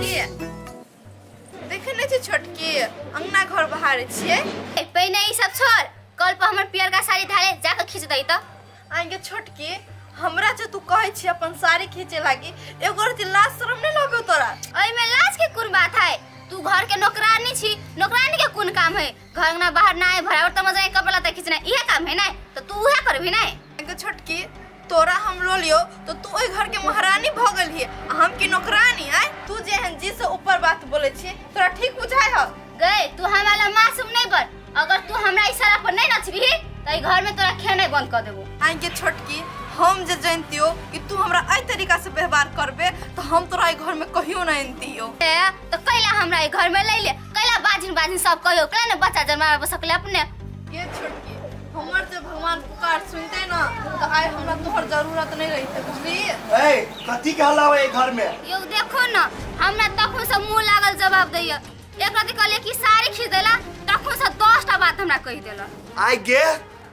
देखे नहि छी छोटकी, अंगना घर बहारै छियै। ए, पहिने ई सब छोड़, कल पर हमर पियरका साड़ी धारे जाके खींच दही त। आइगे छोटकी, हमरा जे तू कहै छी अपन साड़ी खींचे लागी, एगो रति लाज शरम नहि लगौ तोरा? एहिमे लाज के कोन बात है? तू घर के नौकरानी छी, नौकरानी के कोन काम है? घर अंगना बाहर ना भरावर त मजा कपड़ा लत्ता खींचना इहे काम है ना, तो तू उहे करबी ना। आइगे छोटकी, तोरा हम रोलियो तो तू ओहि घर के महारानी भ गेलही आ हम की नौकरानी? आय तू जेहन जी से ऊपर बात बोलै छी तोरा ठीक बुझाय हौ? गए तू हमरा ला मासूम नहीं बन, अगर तू हमरा इशारा पर नहीं नचबी त ई घर में तोरा खेनाइ बंद कर देबो। आइगे छोटकी, हम जे जानतियो कि तू हमरा एहि तरीका से व्यवहार करबे तो हम तोरा एहि घर में कहियो ना अनतियो। ए, तो कैला हमरा ई घर में ले ले, कैला बाजिन बाजिन सब कहियो, कैला ने बच्चा जन्माबे सकले अपने? गे छोटकी, हमर जे भगवान पुकार सुनते ना तो आइ हमरा तोहर जरूरत नहीं रहिते, बुझली? ए कथी के हल्ला है घर में? यो देखो ना, हमरा तखन से मुंह लागल जवाब दैया। एक रात कहले कि साड़ी खींच देला, तखन से 10 टा बात हमरा कहि देला। आइ गे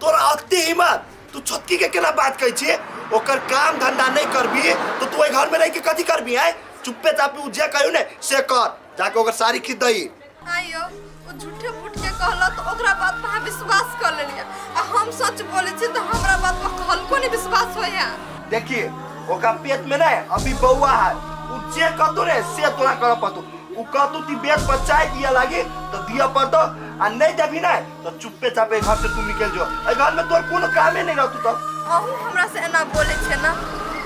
तोरा अति हिम्मत, तू छोटकी के केना बात कहै छी? ओकर काम धंधा नहीं करबी तो तू एहि घर में रह के कथी करबी? आइ चुप्पे चापी उ जे कहियो ने से कर, जाके ओकर साड़ी खींच दही। आइयो ओ झूठे फूट के कहला तो ओकरा बात पर अहाँ विश्वास कर लेलियै, आ हम सच बोलै छी तो हमरा बात पर कहलको नहीं विश्वास होइया। देखिए ओकरा पेट में नहीं अभी बौआ है, उ जे कहतो रे से तोरा करऽ पड़तो। उ कहतो कि बेड पर चाय दिया लागी तो दिया पड़तो, आ नहीं देबी ना तो चुप्पे चापे घर से तू निकल जो, एहि घर में तोर कोनो कामे नहीं रहतू। तब अहूँ हमरा से एना बोलै छियै ना?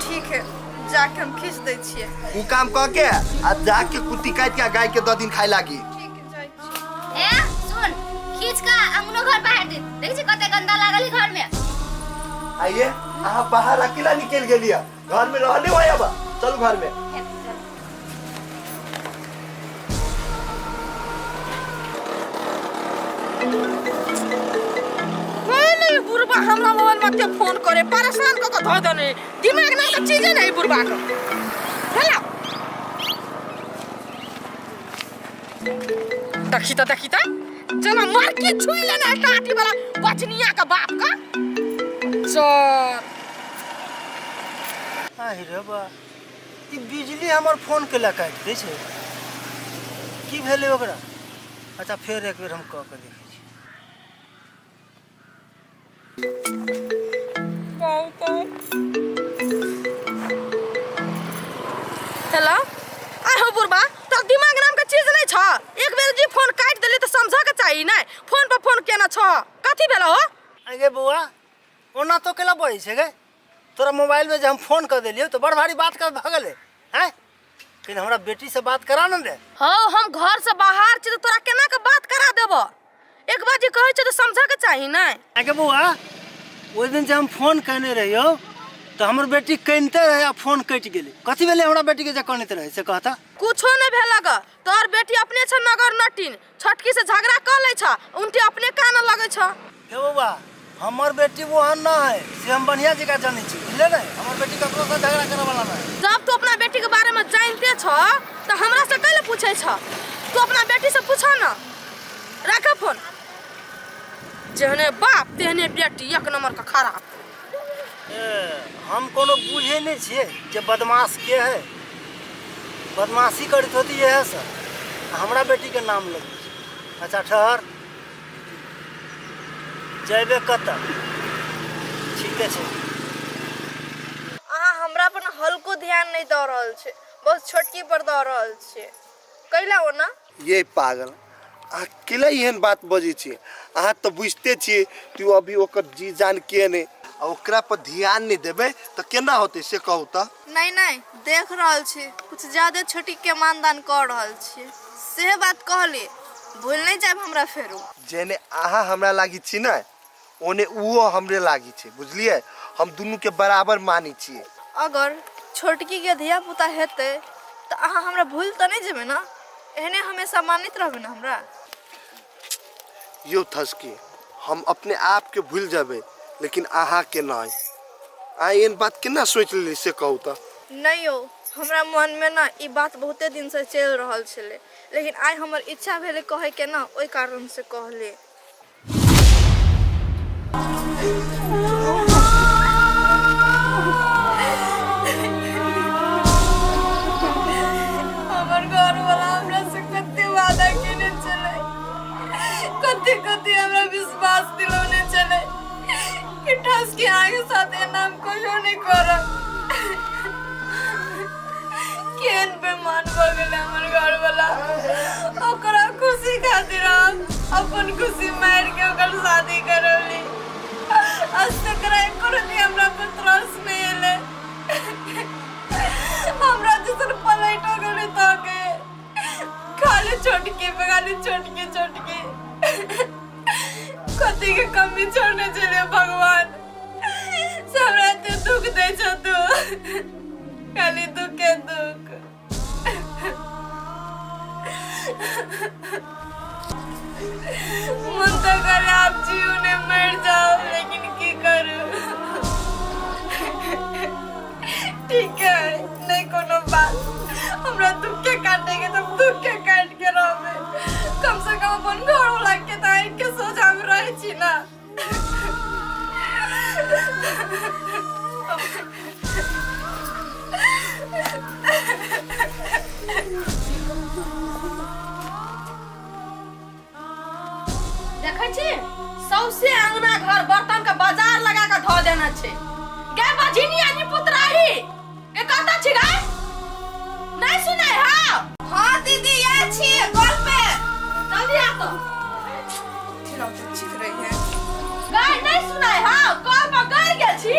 ठीक है, जाके हम खींच दै छियै। उ काम कह के आ जाके कुत्ती काट के गाय के 2 दिन खाए लागी। ठीक है, जाइ छी। ए सुन, खींच का अंगनो घर बाहर दे, देखै छी कते गंदा लागल है घर में। आइए अहाँ बाहर अकेला निकल गेलियै, घर में रहने हो अब चलू घर में। नहीं बुढ़बा हमरा मोबाइल में के फोन करे परेशान क के धो देने, दिमाग ना के चीजे नहीं बुढ़बा के। हेलो देखी त, देखी त चलो मार के छुई लेना है टाटी वाला बचनिया का बाप का। चल आहि रे बा, ई बिजली हमर फोन केला काटि दै छै? की भेलै ओकरा? अच्छा फेर एक बेर हम कऽ के देखै छी। हेलो, आइ हो बुढ़बा, तोर दिमाग नाम के चीज नहीं छ। एक बेर जी फोन काट देली तो समझ के चाहिए नहीं। फोन पर फोन केना छ, कथी भेल हो? आगे बौआ, ओना तो केला बजै छै गे? तोरा मोबाइलमे जे हम फोन कऽ देलियौ तऽ बड़ भारी बात कर भऽ गेलै। आँय, लेकिन हमरा बेटीसँ बात करा ने दे। हौ, हम घर से बाहर छी तऽ तोरा केना के बात करा देबो? एक बार जे कहै छै तऽ समझ के चाही नहीं। आगे बौआ, ओहि दिन जे हम फोन केने रहियौ तऽ हमर बेटी कनिते रहै आ फोन कटि गेलै। कथी भेलै हमरा बेटीके जे कनैत रहै से कहता? कुछो नहीं भेल ग, तोहर बेटी अपने छ नगर नटीन, छोटकी से झगड़ा कर लै छ, उनटे अपने कान लगै छ। हे बौआ, हमर बेटी ओहन न है से हम बढ़िया जकाँ जानै छी, बुझले ने? हमर बेटी ककरो से झगड़ा करे वाला नहीं। जब तू अपना बेटी के बारे में जानते छ तो हमरा से कैले पूछे छ? तू अपना बेटी से पूछ ना। राख फोन। जेहने बाप तेहने बेटी, एक नंबर के खराब। ए, हम कोनो बुझे नहीं छियै जे बदमाश के है। बदमाशी करैत होती इएह सब, हमरा बेटी के नाम लगै छै। अच्छा ठहर, जयबे कतऽ? ठीके छै। अहाँ हमरा पर हल्को ध्यान नहीं दऽ रहल छै, बस छोटकी पर दऽ रहल छियै, कैला ओना? ये पागल, अहाँ केला एहन बात बजै छियै? अहाँ तऽ बुझिते छियै कि ओ अभी ओकर जी जान के नहि, आ ओकरा पर ध्यान नहि देबै तऽ केना होतै से कहू तऽ। नहीं नहीं, देख रहल छी कुछ ज्यादे छोटी के मानदान कऽ रहल छी, से बात कहली। भूल नहीं जायब हमरा फेरू। जेने अहाँ हमरा लागी छी ने, ओने ओहो हमरे लागी छै, बुझलियै? हम दुनूके बराबर मानै छियै। अगर छोटकी के धिया पुता हेतै तऽ अहाँ हमरा भूल तऽ नहीं जेबै ने? एहने हमेशा मानैत रहबै ने हमरा? यौ थसकी, हम अपने आपके भूल जेबै लेकिन अहाँके नहि। अहाँ एहन बात केना सोचि लेली से कहू तऽ। नहीं यौ, हमरा मनमे ने ई बात बहुते दिनसँ चलि रहल छलै, लेकिन आइ हमर इच्छा भेलै कहैके ने, ओहि कारणसँ कहली। हमर घरवाला हमरा से कते वादा केने छलै, कते कते हमरा विश्वास दिलौने छलै कि ठस के आगे साथ एना हम कहियो नहीं करब। केहन बेमान भऽ गेलै हमर घरवाला। ओकरा खुशी खातिर हम अपन खुशी मारि के ओकर शादी करौली, आज तकरा एको रति हमरा पर तरस नहीं एलै। हमरा जैसन पलटो गेलै तो के खाली छोटकी पे खाली छोटकी छोटकी, कथी के कमी छोड़ने छलै भगवान से हमरा एते दुख दै छौ तू? खाली दुखे दुख। मन तो करे आप जीव ने मर जाओ, लेकिन की करू। ठीक है, नहीं कोनो बात, हमरा दुख के काटे के तो दुख के काट के रहबे, कम से कम अपन घर वाला के तो आँख के सोझा में रहे छी ना। देखै छी, सौसे अंगना घर बर्तन के बाजार लगा के धो देना छै। गे बझिनी आनी पुतराही, गे कतऽ छी गे? नहीं सुनाय हौ? हाँ दीदी, ये छी घर पे। जल्दी आ तो। चीख रही है। गए नहीं सुनाय हौ, कल पर गड़ गेल छी।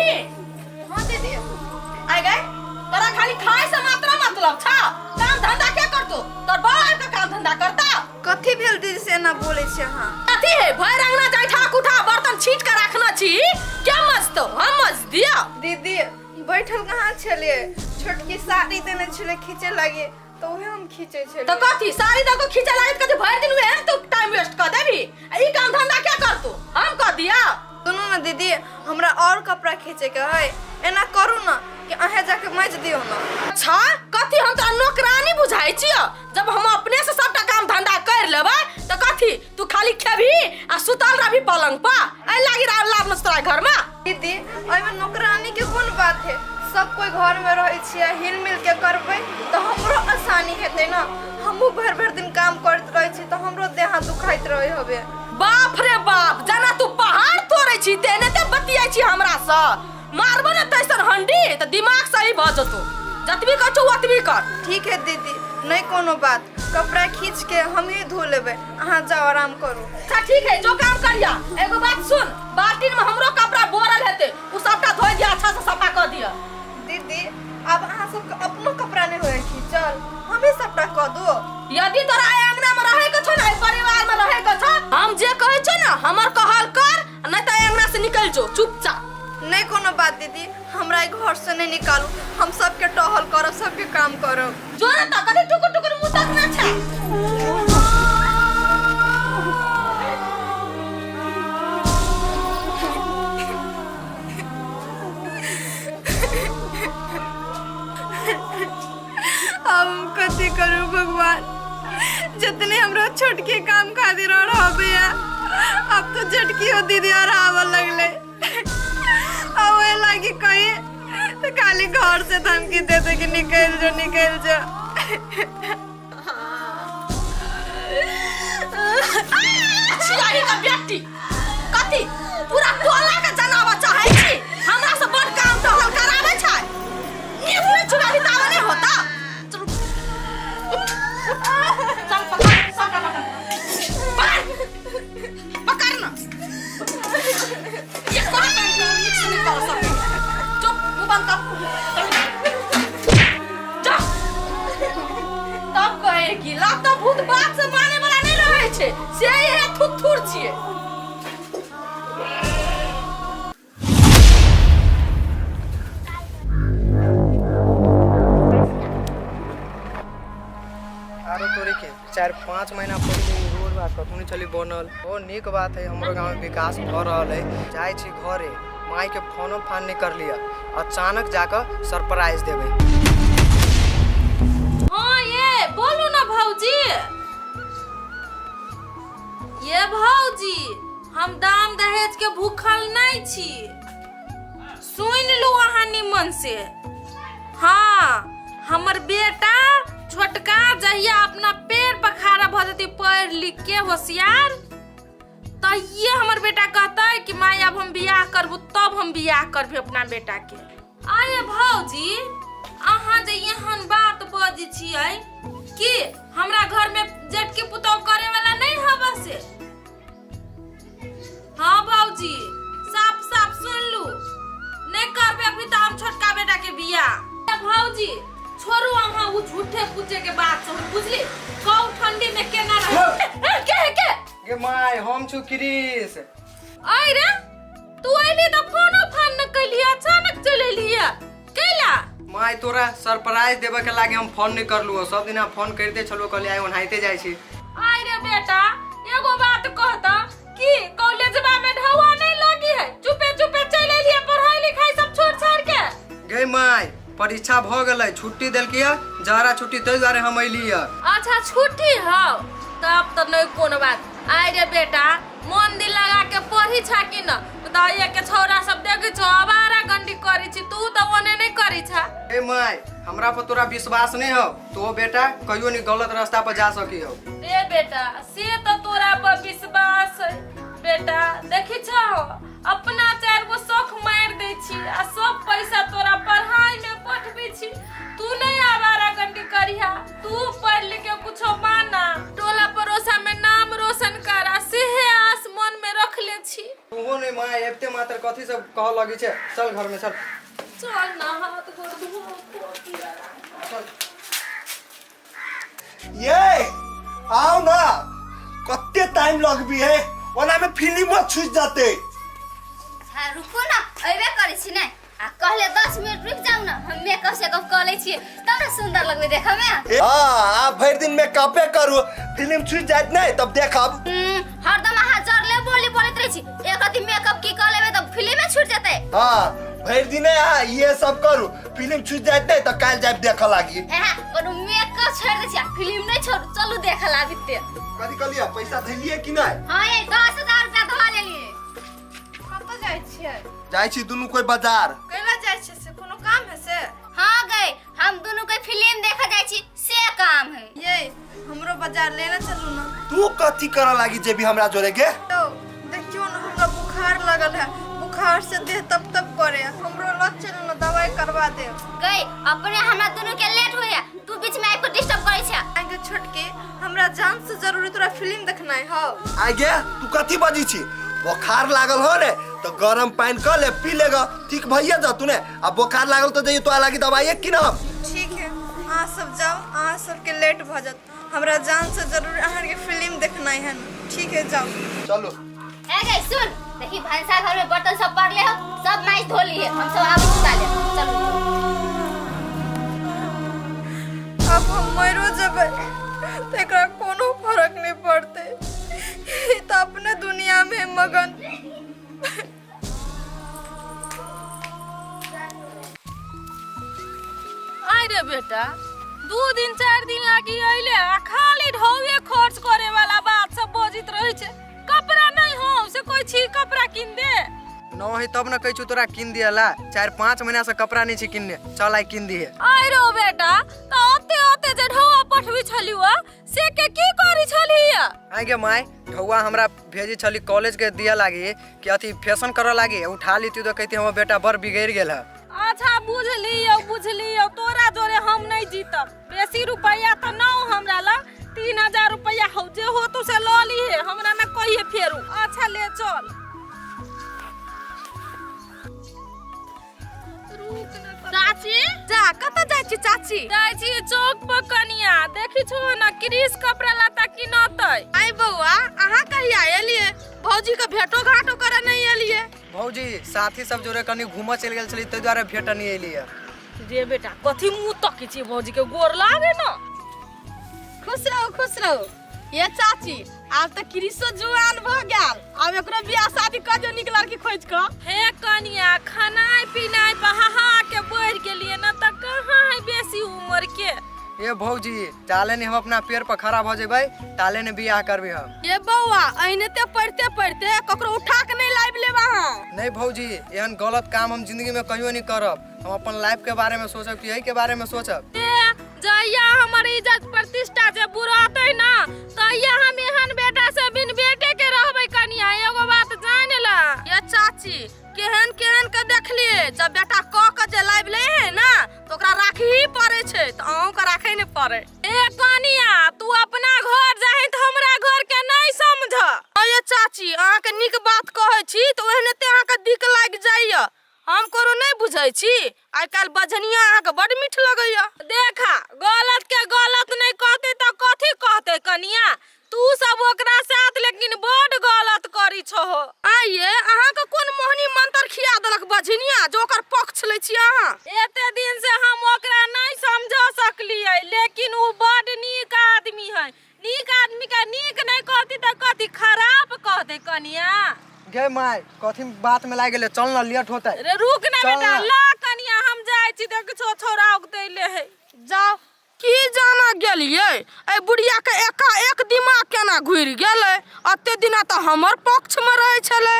हाँ दीदी। आइ गए, तोरा खाली खाय से मात्र मतलब छौ, काम धंधा के करतो? तोर बड़ के काम धंधा करता? कथी भेल दीदी से एना बोलै छी अहाँ? कथी है, भरि अंगना जाय ठाक उठा बर्तन छीट के रखना छी, के मजतो? हम मज दिया। दीदी, बैठल कहाँ छलियै? छोटकी साड़ी देने छलै खींचे लागी तऽ उहे हम खींचे छलियै। तऽ कथी साड़ी दऽ के खींचे लागी? कथी भरि दिन उहे तू टाइम वेस्ट कऽ देबी? आ ई काम धंधा के करतो? हम कऽ दिया? सुनू ने दीदी, हमरा और कपड़ा खींचे के है, एना करू ने कि अहें जाके मज दियौ ने। अच्छा, कथी हम तोरा नौकरानी बुझाइ छियौ? जब हम अपने से सबटा काम धंधा कर लेबै तऽ कथी तू खाली खेबही आ सुतल रहबी पलंग पर? एहि लागी लाभ तोरा घर में। दीदी, एहिमे नौकरानी के कोन बात है? सब कोइ घरमे रहै छियै, हिल मिल के करबै तऽ हमरो आसानी हेतै ने। हमहूँ भरि भरि दिन काम करैत रहै छी तऽ हमरो देह हाथ दुखाइत रहै हवे। बाप रे बाप, जेना तू पहाड़ तोड़ै छी तेने ते बतियाइ छी हमरा सँ। मारबो ने तैसन हंडी तऽ दिमाग सही भऽ जेतौ। जतबी कहै छौ ओतबी कर। ठीक है दीदी, नहीं कोनो बात, कपड़ा खींच के हम ही धो लेबै, अहाँ जाओ आराम करू। अच्छा ठीक है, जो काम करिया। एगो बात सुन, बाल्टीन में हमरो कपड़ा बोरल हेतै, उ सबटा धोइ दिया, अच्छा से सफा कऽ दिया। दीदी आब अहाँ सबके अपनो कपड़ा नहीं होए खींचल, हमें सबटा कऽ दो। यदि तोरा एहि अंगना में रहे के छौ ना, एहि परिवार में रहे के छौ, हम जे कहै छौ ना हमर कहल कर, नहीं तऽ एहि अंगना से निकल जो चुपचाप। नहीं कोनो बात दीदी, हमरा एहि घर से नहीं निकालू, हम सबके टहल करब, सबके काम करब। जो ना तऽ कथी टुकुर टुकुर मुँह तकने छै। अब हम कथी करू भगवान, जितने हमरा छोटके काम खातिर और हबे, अब तो झटकी हो दीदी और आवे लगले। अब ओहे लागी कही तो खाली घर से धमकी दे दे कि निकल जो निकल जो। छियाही का बेटी कथी पूरा टोला के जनावा चाहे छी, हमरा से बड़ काम टहल करावे छै। नीक नहीं चुनावी दावा नहीं होता। चलू उठ उठ, चल पकड़, सबटा पकड़, पकड़ पकड़ ना, ये कोई नीक से नहीं कर सके। चुप, मुंह बंद कर, जा। तब कहे कि लात भूत बात से माने वाला नहीं रहे छै, से इहे थुथुर छियै। आरो तोरे के 4-5 महीना पहिले ई रोड बा कखनो छली बनल। ओ नीक बात है, हमरो गाँव में विकास भऽ रहल है। जाइ छी घरे, माई के फोनो फान नहीं कर लिया, अचानक जाकर सरप्राइज देबै। हाँ ये बोलू ना भौजी। ये भौजी हम दाम दहेज के भूखल नहीं छी, सुन लू अहाँ निमन से। हाँ हमर बेटा छोटका जहिया अपना पेड़ पखारा भऽ जेतै पढ़ि लिख के होशियार, तहिये हमर बेटा कहतै कि माय अब हम बियाह करबू, तब हम बियाह करबी अपना बेटा के। आये भौजी अहाँ जे एहन बात बजै छियै कि हमरा घर में जेठकी पुतौह करे वाला नहीं हवा से। हाँ भौजी साफ साफ सुन लू, नहीं करबे अभी तो हम छोटका बेटा के बियाह। भौजी छोड़ू अहाँ उ झूठे पूछे के बात सब, बुझली कौ ठंडी में केना रह। के है के गे my, हम छु क्रिस। आइ रे तू अइली त फोनो फान न कैली, अचानक चल अइली कैला? My तोरा सरप्राइज देबे के लागे हम फोन नहीं करलू, सब दिन हम फोन करते छलू, कहली आइ ओनाहिते जाइ छी। आइ रे बेटा एगो बात कहता कि कॉलेजवा में ढौआ नहीं लगी है, चुपे चुपे चल अइली पढ़ाई लिखाई सब छोड़ छाड़ के। गे my परीक्षा भ गेलै, छुट्टी देलकी है, जहरा छुट्टी ताहि दुआरे हम अइली है। अच्छा छुट्टी हौ तब त नहीं कोनो बात। आइ रे बेटा मन दिल लगा के पढ़ी छा कि न, त ये के छौरा सब देखै छौ आवारा गंडी करै छी, तू त ओने नहीं करै छा। ए my हमरा पर तोरा विश्वास नहीं हो तो बेटा कहियो नहीं गलत रास्ता पर जा सकी हो। रे बेटा से त तोरा पर विश्वास है बेटा, देखी छौ अपना चार गो शौक मार दै छी आ सब पैसा तोरा पढ़ाई में पठबै छी, तू नहीं आवारा गंडी करिहा, तू पढ़ लिख के कुछो माना, टोला पड़ोसा में नाम रोशन करा, सेहे आस मन में रख ले छी। तूहो नहीं my एते मात्र कथी सब कह लगी छे, चल घर में चल। चल ना हाथ गोड़ धो चल। ये आओ ना, कते टाइम लगबी है, ओना में फिल्म छूट जाते। हाँ रुको ना, अबे करै छी ने, आ कहले 10 मिनट रुक जाऊ ना, हम मेकअप सेकअप कऽ लै छियै तब ने सुंदर लगबै देखऽ में। हाँ आप भरि दिन मेकअपे करू, फिल्म छूट जात नहीं तब देखब। हरदम अहाँ जरले बोली बोलैत रहै छी, एक अथी मेकअप की कऽ लेबै तऽ फिल्मे छूट जेतै। हाँ भरि दिन अहाँ ये सब करू, फिल्म छूट जात नहीं तऽ काल्हि जाब देखऽ लागी। हे कोनो मेकअप छोड़ि दै छी आ फिल्म नहीं छोड़ू, चलू देखऽ लाबिते। कथी कहलियै, पैसा धैलियै कि नहीं? हाँ ये 10,000 रुपया धऽ लेलियै। कतऽ जाइ छियै? जाइ छी दुनू कोई बाजार। कैला जाइ छियै से कोनो काम है से? हम दुनू के फिल्म देखे जाइ छी से काम है। ये हमरो बाजार लेने चलू ना। तू कथी करऽ लागी जेबी हमरा जोरे गे? तो देखियो ना हमरा बुखार लगल है, बुखार से देह तप तप करे, हमरो लग चलू ना दवाई करवा दे। गई अपने हमरा दुनू के लेट होया, तू बीच में आबि के डिस्टर्ब करै छै। आगे छोटकी हमरा जान से जरूरी तोरा फिल्म देखना है। हो आगे तू कथी बजी छी? बोखार लागल हो ने तो गरम पानी कर ले पी लेगा ठीक भैया जा तू ने। आ बोखार लागल तो जइयो तो लागी दवाई किनब। ठीक है अहाँ सब जाओ, अहाँ सबके लेट भऽ जात, हमरा जान से जरूर अहाँ के फिल्म देखना है। ठीक है जाओ। चलो। ए गई सुन, देखी भंसा घर में बर्तन सब पड़ले हो, सब माई धो लिए, हम सब आबू सुता ले। चलो। अब हम मरो जबै तो एकरा कोनो फर्क नहीं पड़ते, ई तो अपने दुनिया में मगन। आय रे बेटा, 2 दिन 4 दिन लागी अइले आ खाली ढौवे खर्च करे वाला बात सब बजित रहे छै। कपड़ा नहीं हो से कोई छी कपड़ा किन दे। न है तब न कहै छु तोरा किन दियला, 4-5 महीना से कपड़ा नहीं छी किनने, चल आइ किन दिहे। आय रो बेटा, त ओते ओते जे ढौवा पठबी छलियो से के की करी छलिया? आइ गे my, ढौवा हमरा भेजी छली कॉलेज के दिया लागी कि अथी फैशन करऽ लागी, उठा लीती तो कहती हमर बेटा बड़ बिगड़ गेल है। अच्छा बुझलियो बुझलियो, तोरा जोरे हम नहीं जीतब, बेसी रुपया तो न हमरा लग, 3000 रुपया हो जे हो तू से ल लीहे, हमरा न कहिए फेरू। अच्छा ले चल। चाची जा कतऽ जाइ छी चाची? जाइ छी चौक पर कनिया, देखी छो न क्रिस कपड़ा लत्ता किनतै। आई बौआ अहाँ कहिया एलियै? भौजी के भेटो घाटो करे नहीं एलियै? भौजी साथी सब जोरे कनी घूमऽ चलि गेल छली ताहि दुआरे भेट नहीं एलियै। रे बेटा कथी मुँह तकी छी, भौजी के गोर लागे न। खुश रहू खुश रहू। ये चाची आब तऽ क्रिसो जुआन भऽ गेल, आब एकरो बियाह शादी कऽ दियौ नीक लड़की खोजि कऽ। हे कनिया खानाइ पिनाइ पर हाहा के बढ़ि गेलियै न तऽ कहाँ है बेसी उम्र के। ए भौजी ताले ने हम अपना पेड़ पर खड़ा भऽ जेबै ताले ने बियाह करबै हम। ये बौआ अहिने ते पढ़ते पढ़ते ककरो उठा के नहीं लाबि लेब अहाँ। नहीं भौजी एहन गलत काम हम जिंदगी में कहियो नहीं करब, हम अपन लाइफ के बारे में सोचब कि एही के बारे में सोचब। ए जहिया हमर इज्जत प्रतिष्ठा जे बुरतै ना तहिया हम एहन बेटा से बिन बेटे के रहबै कनिया, एगो बात जान ला। ये चाची केहन केहन के देखलिए, जब बेटा क के जे लाबि लै है ना तो ओकरा राखही पड़ै छै, तऽ अहूँ के राखै नहि पड़ै। ए कनिया तू अपना घर जाही तऽ हमरा घर के नहीं समझ। ये चाची अहाँके नीक बात कहै छी तऽ ओहने ते अहाँके दिक लागि जाइया, हम कोनो नहीं बुझै छी, आइ काल्हि बजनिया अहाँके बड मीठ लगैया। देखा गलत के गलत नहीं कहते तऽ कथी कहते कनिया, तू सब ओकरा साथ लेकिन बड गलत करी छहो। आइये अहाँके कोन मोहनी मंत्र खिया देलक बजनिया जो ओकर पक्ष लै छी अहाँ? एते दिन से हम ओकरा नहीं समझ सकलियै, लेकिन उ बड नीक आदमी है, नीक आदमी के नीक नहीं कहती तऽ कथी खराब कहते कनिया। गे my कथी बात में लागि गेलै, चल ना लेट होतै। रे रुक ना चल बेटा, ना। ला कनिया हम जाइ छी, देख छो छोरा उगतैले है। जाओ की जाना गेलियै एहि बुढ़िया के एकाएक दिमाग केना घुरि गेलै, एते दिना तऽ हमर पक्ष में रहै छलै,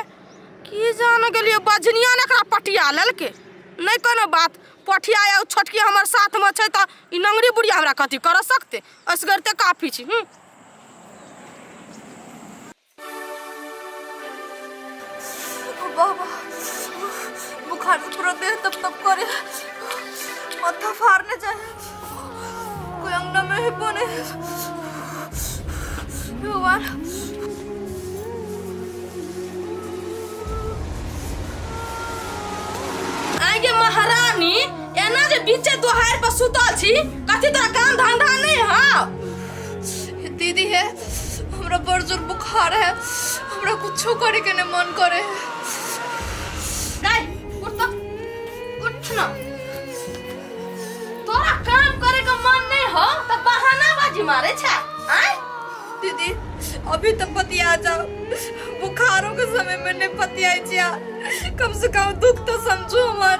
की जाना गेलियै बजनिया ने एकरा पटिया लेलकै। नहि कोनो बात, पठिया या छोटकी हमर साथ में छै तऽ ई नंगरी बुढ़िया हमरा कथी कर सकतै, असगर ते काफी छी। बाबा बुखार से पूरा देह तप तप करे, माथा फाड़ने जाए, कोई अंगना में ही बने। भगवान आगे महारानी एना जे बीचे दोहार पर सुतल छी, कथी तोरा काम धंधा नहीं हौ? दीदी है हमरा बड़ जोर बुखार है, हमरा कुछो करे के नहीं मन करे। नहीं उठ तो उठ ना, तोरा काम करे के मन नहीं हो तो बहाना बाजी मारे छे। आय दीदी अभी तो पतिया जाओ, बुखारों के समय में नहीं पतियाई छिया, कम से कम दुख तो समझो हमार।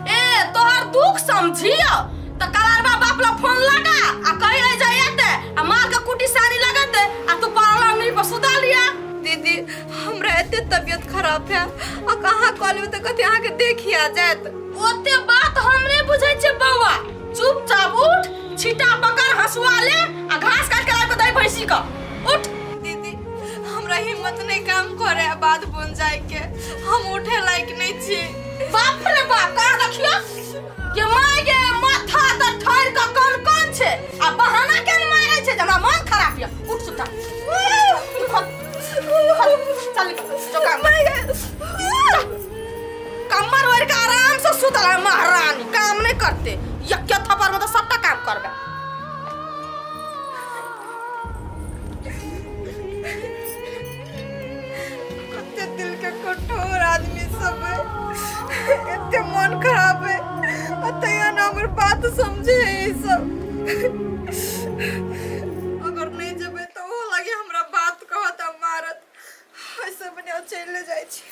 ए तोहर दुख समझियो त कलारबा बाप ला फोन लगा आ कही रह जाए एते आ मार के कुटी सानी लगते आ तू पारला अंगुरी पर सुता लिया। दीदी हमरा एते तबियत खराब है आ कहाँ कॉलेज चलबै तऽ कथी अहाँके देखि आ जायत। ओते बात हम नहि बुझै छियै बौआ, चुपचाप उठ, छीटा पकड़, हंसुआ ले आ घास काट के लाबि के दही भैंसी के। उठ। दीदी हमरा हिम्मत नहीं काम करे आ बाध बन जाए के, हम उठे लायक नहीं छी। बाप रे बाप, कहाँ देखियो के माय गे, माथा त ठहर के कोन कोन छै आ बहाना के ने मारै छै जे हमरा मन खराब ये। उठ सुता, निकल, चल निकल, जो काम कमर ओढ़ के आराम से सुतल है महारानी, काम नहीं करते, यक्के थप्पड़ में तो सबटा काम करबे। कते दिल के कठोर आदमी सब है, एते मन खराब है आ तैयो ना हमर बात समझे है ई सब। अगर नहीं जेबै तऽ ओहो लगे हमरा बात कहत आ मारत, ऐसे बढ़िया चलि जाइ छी।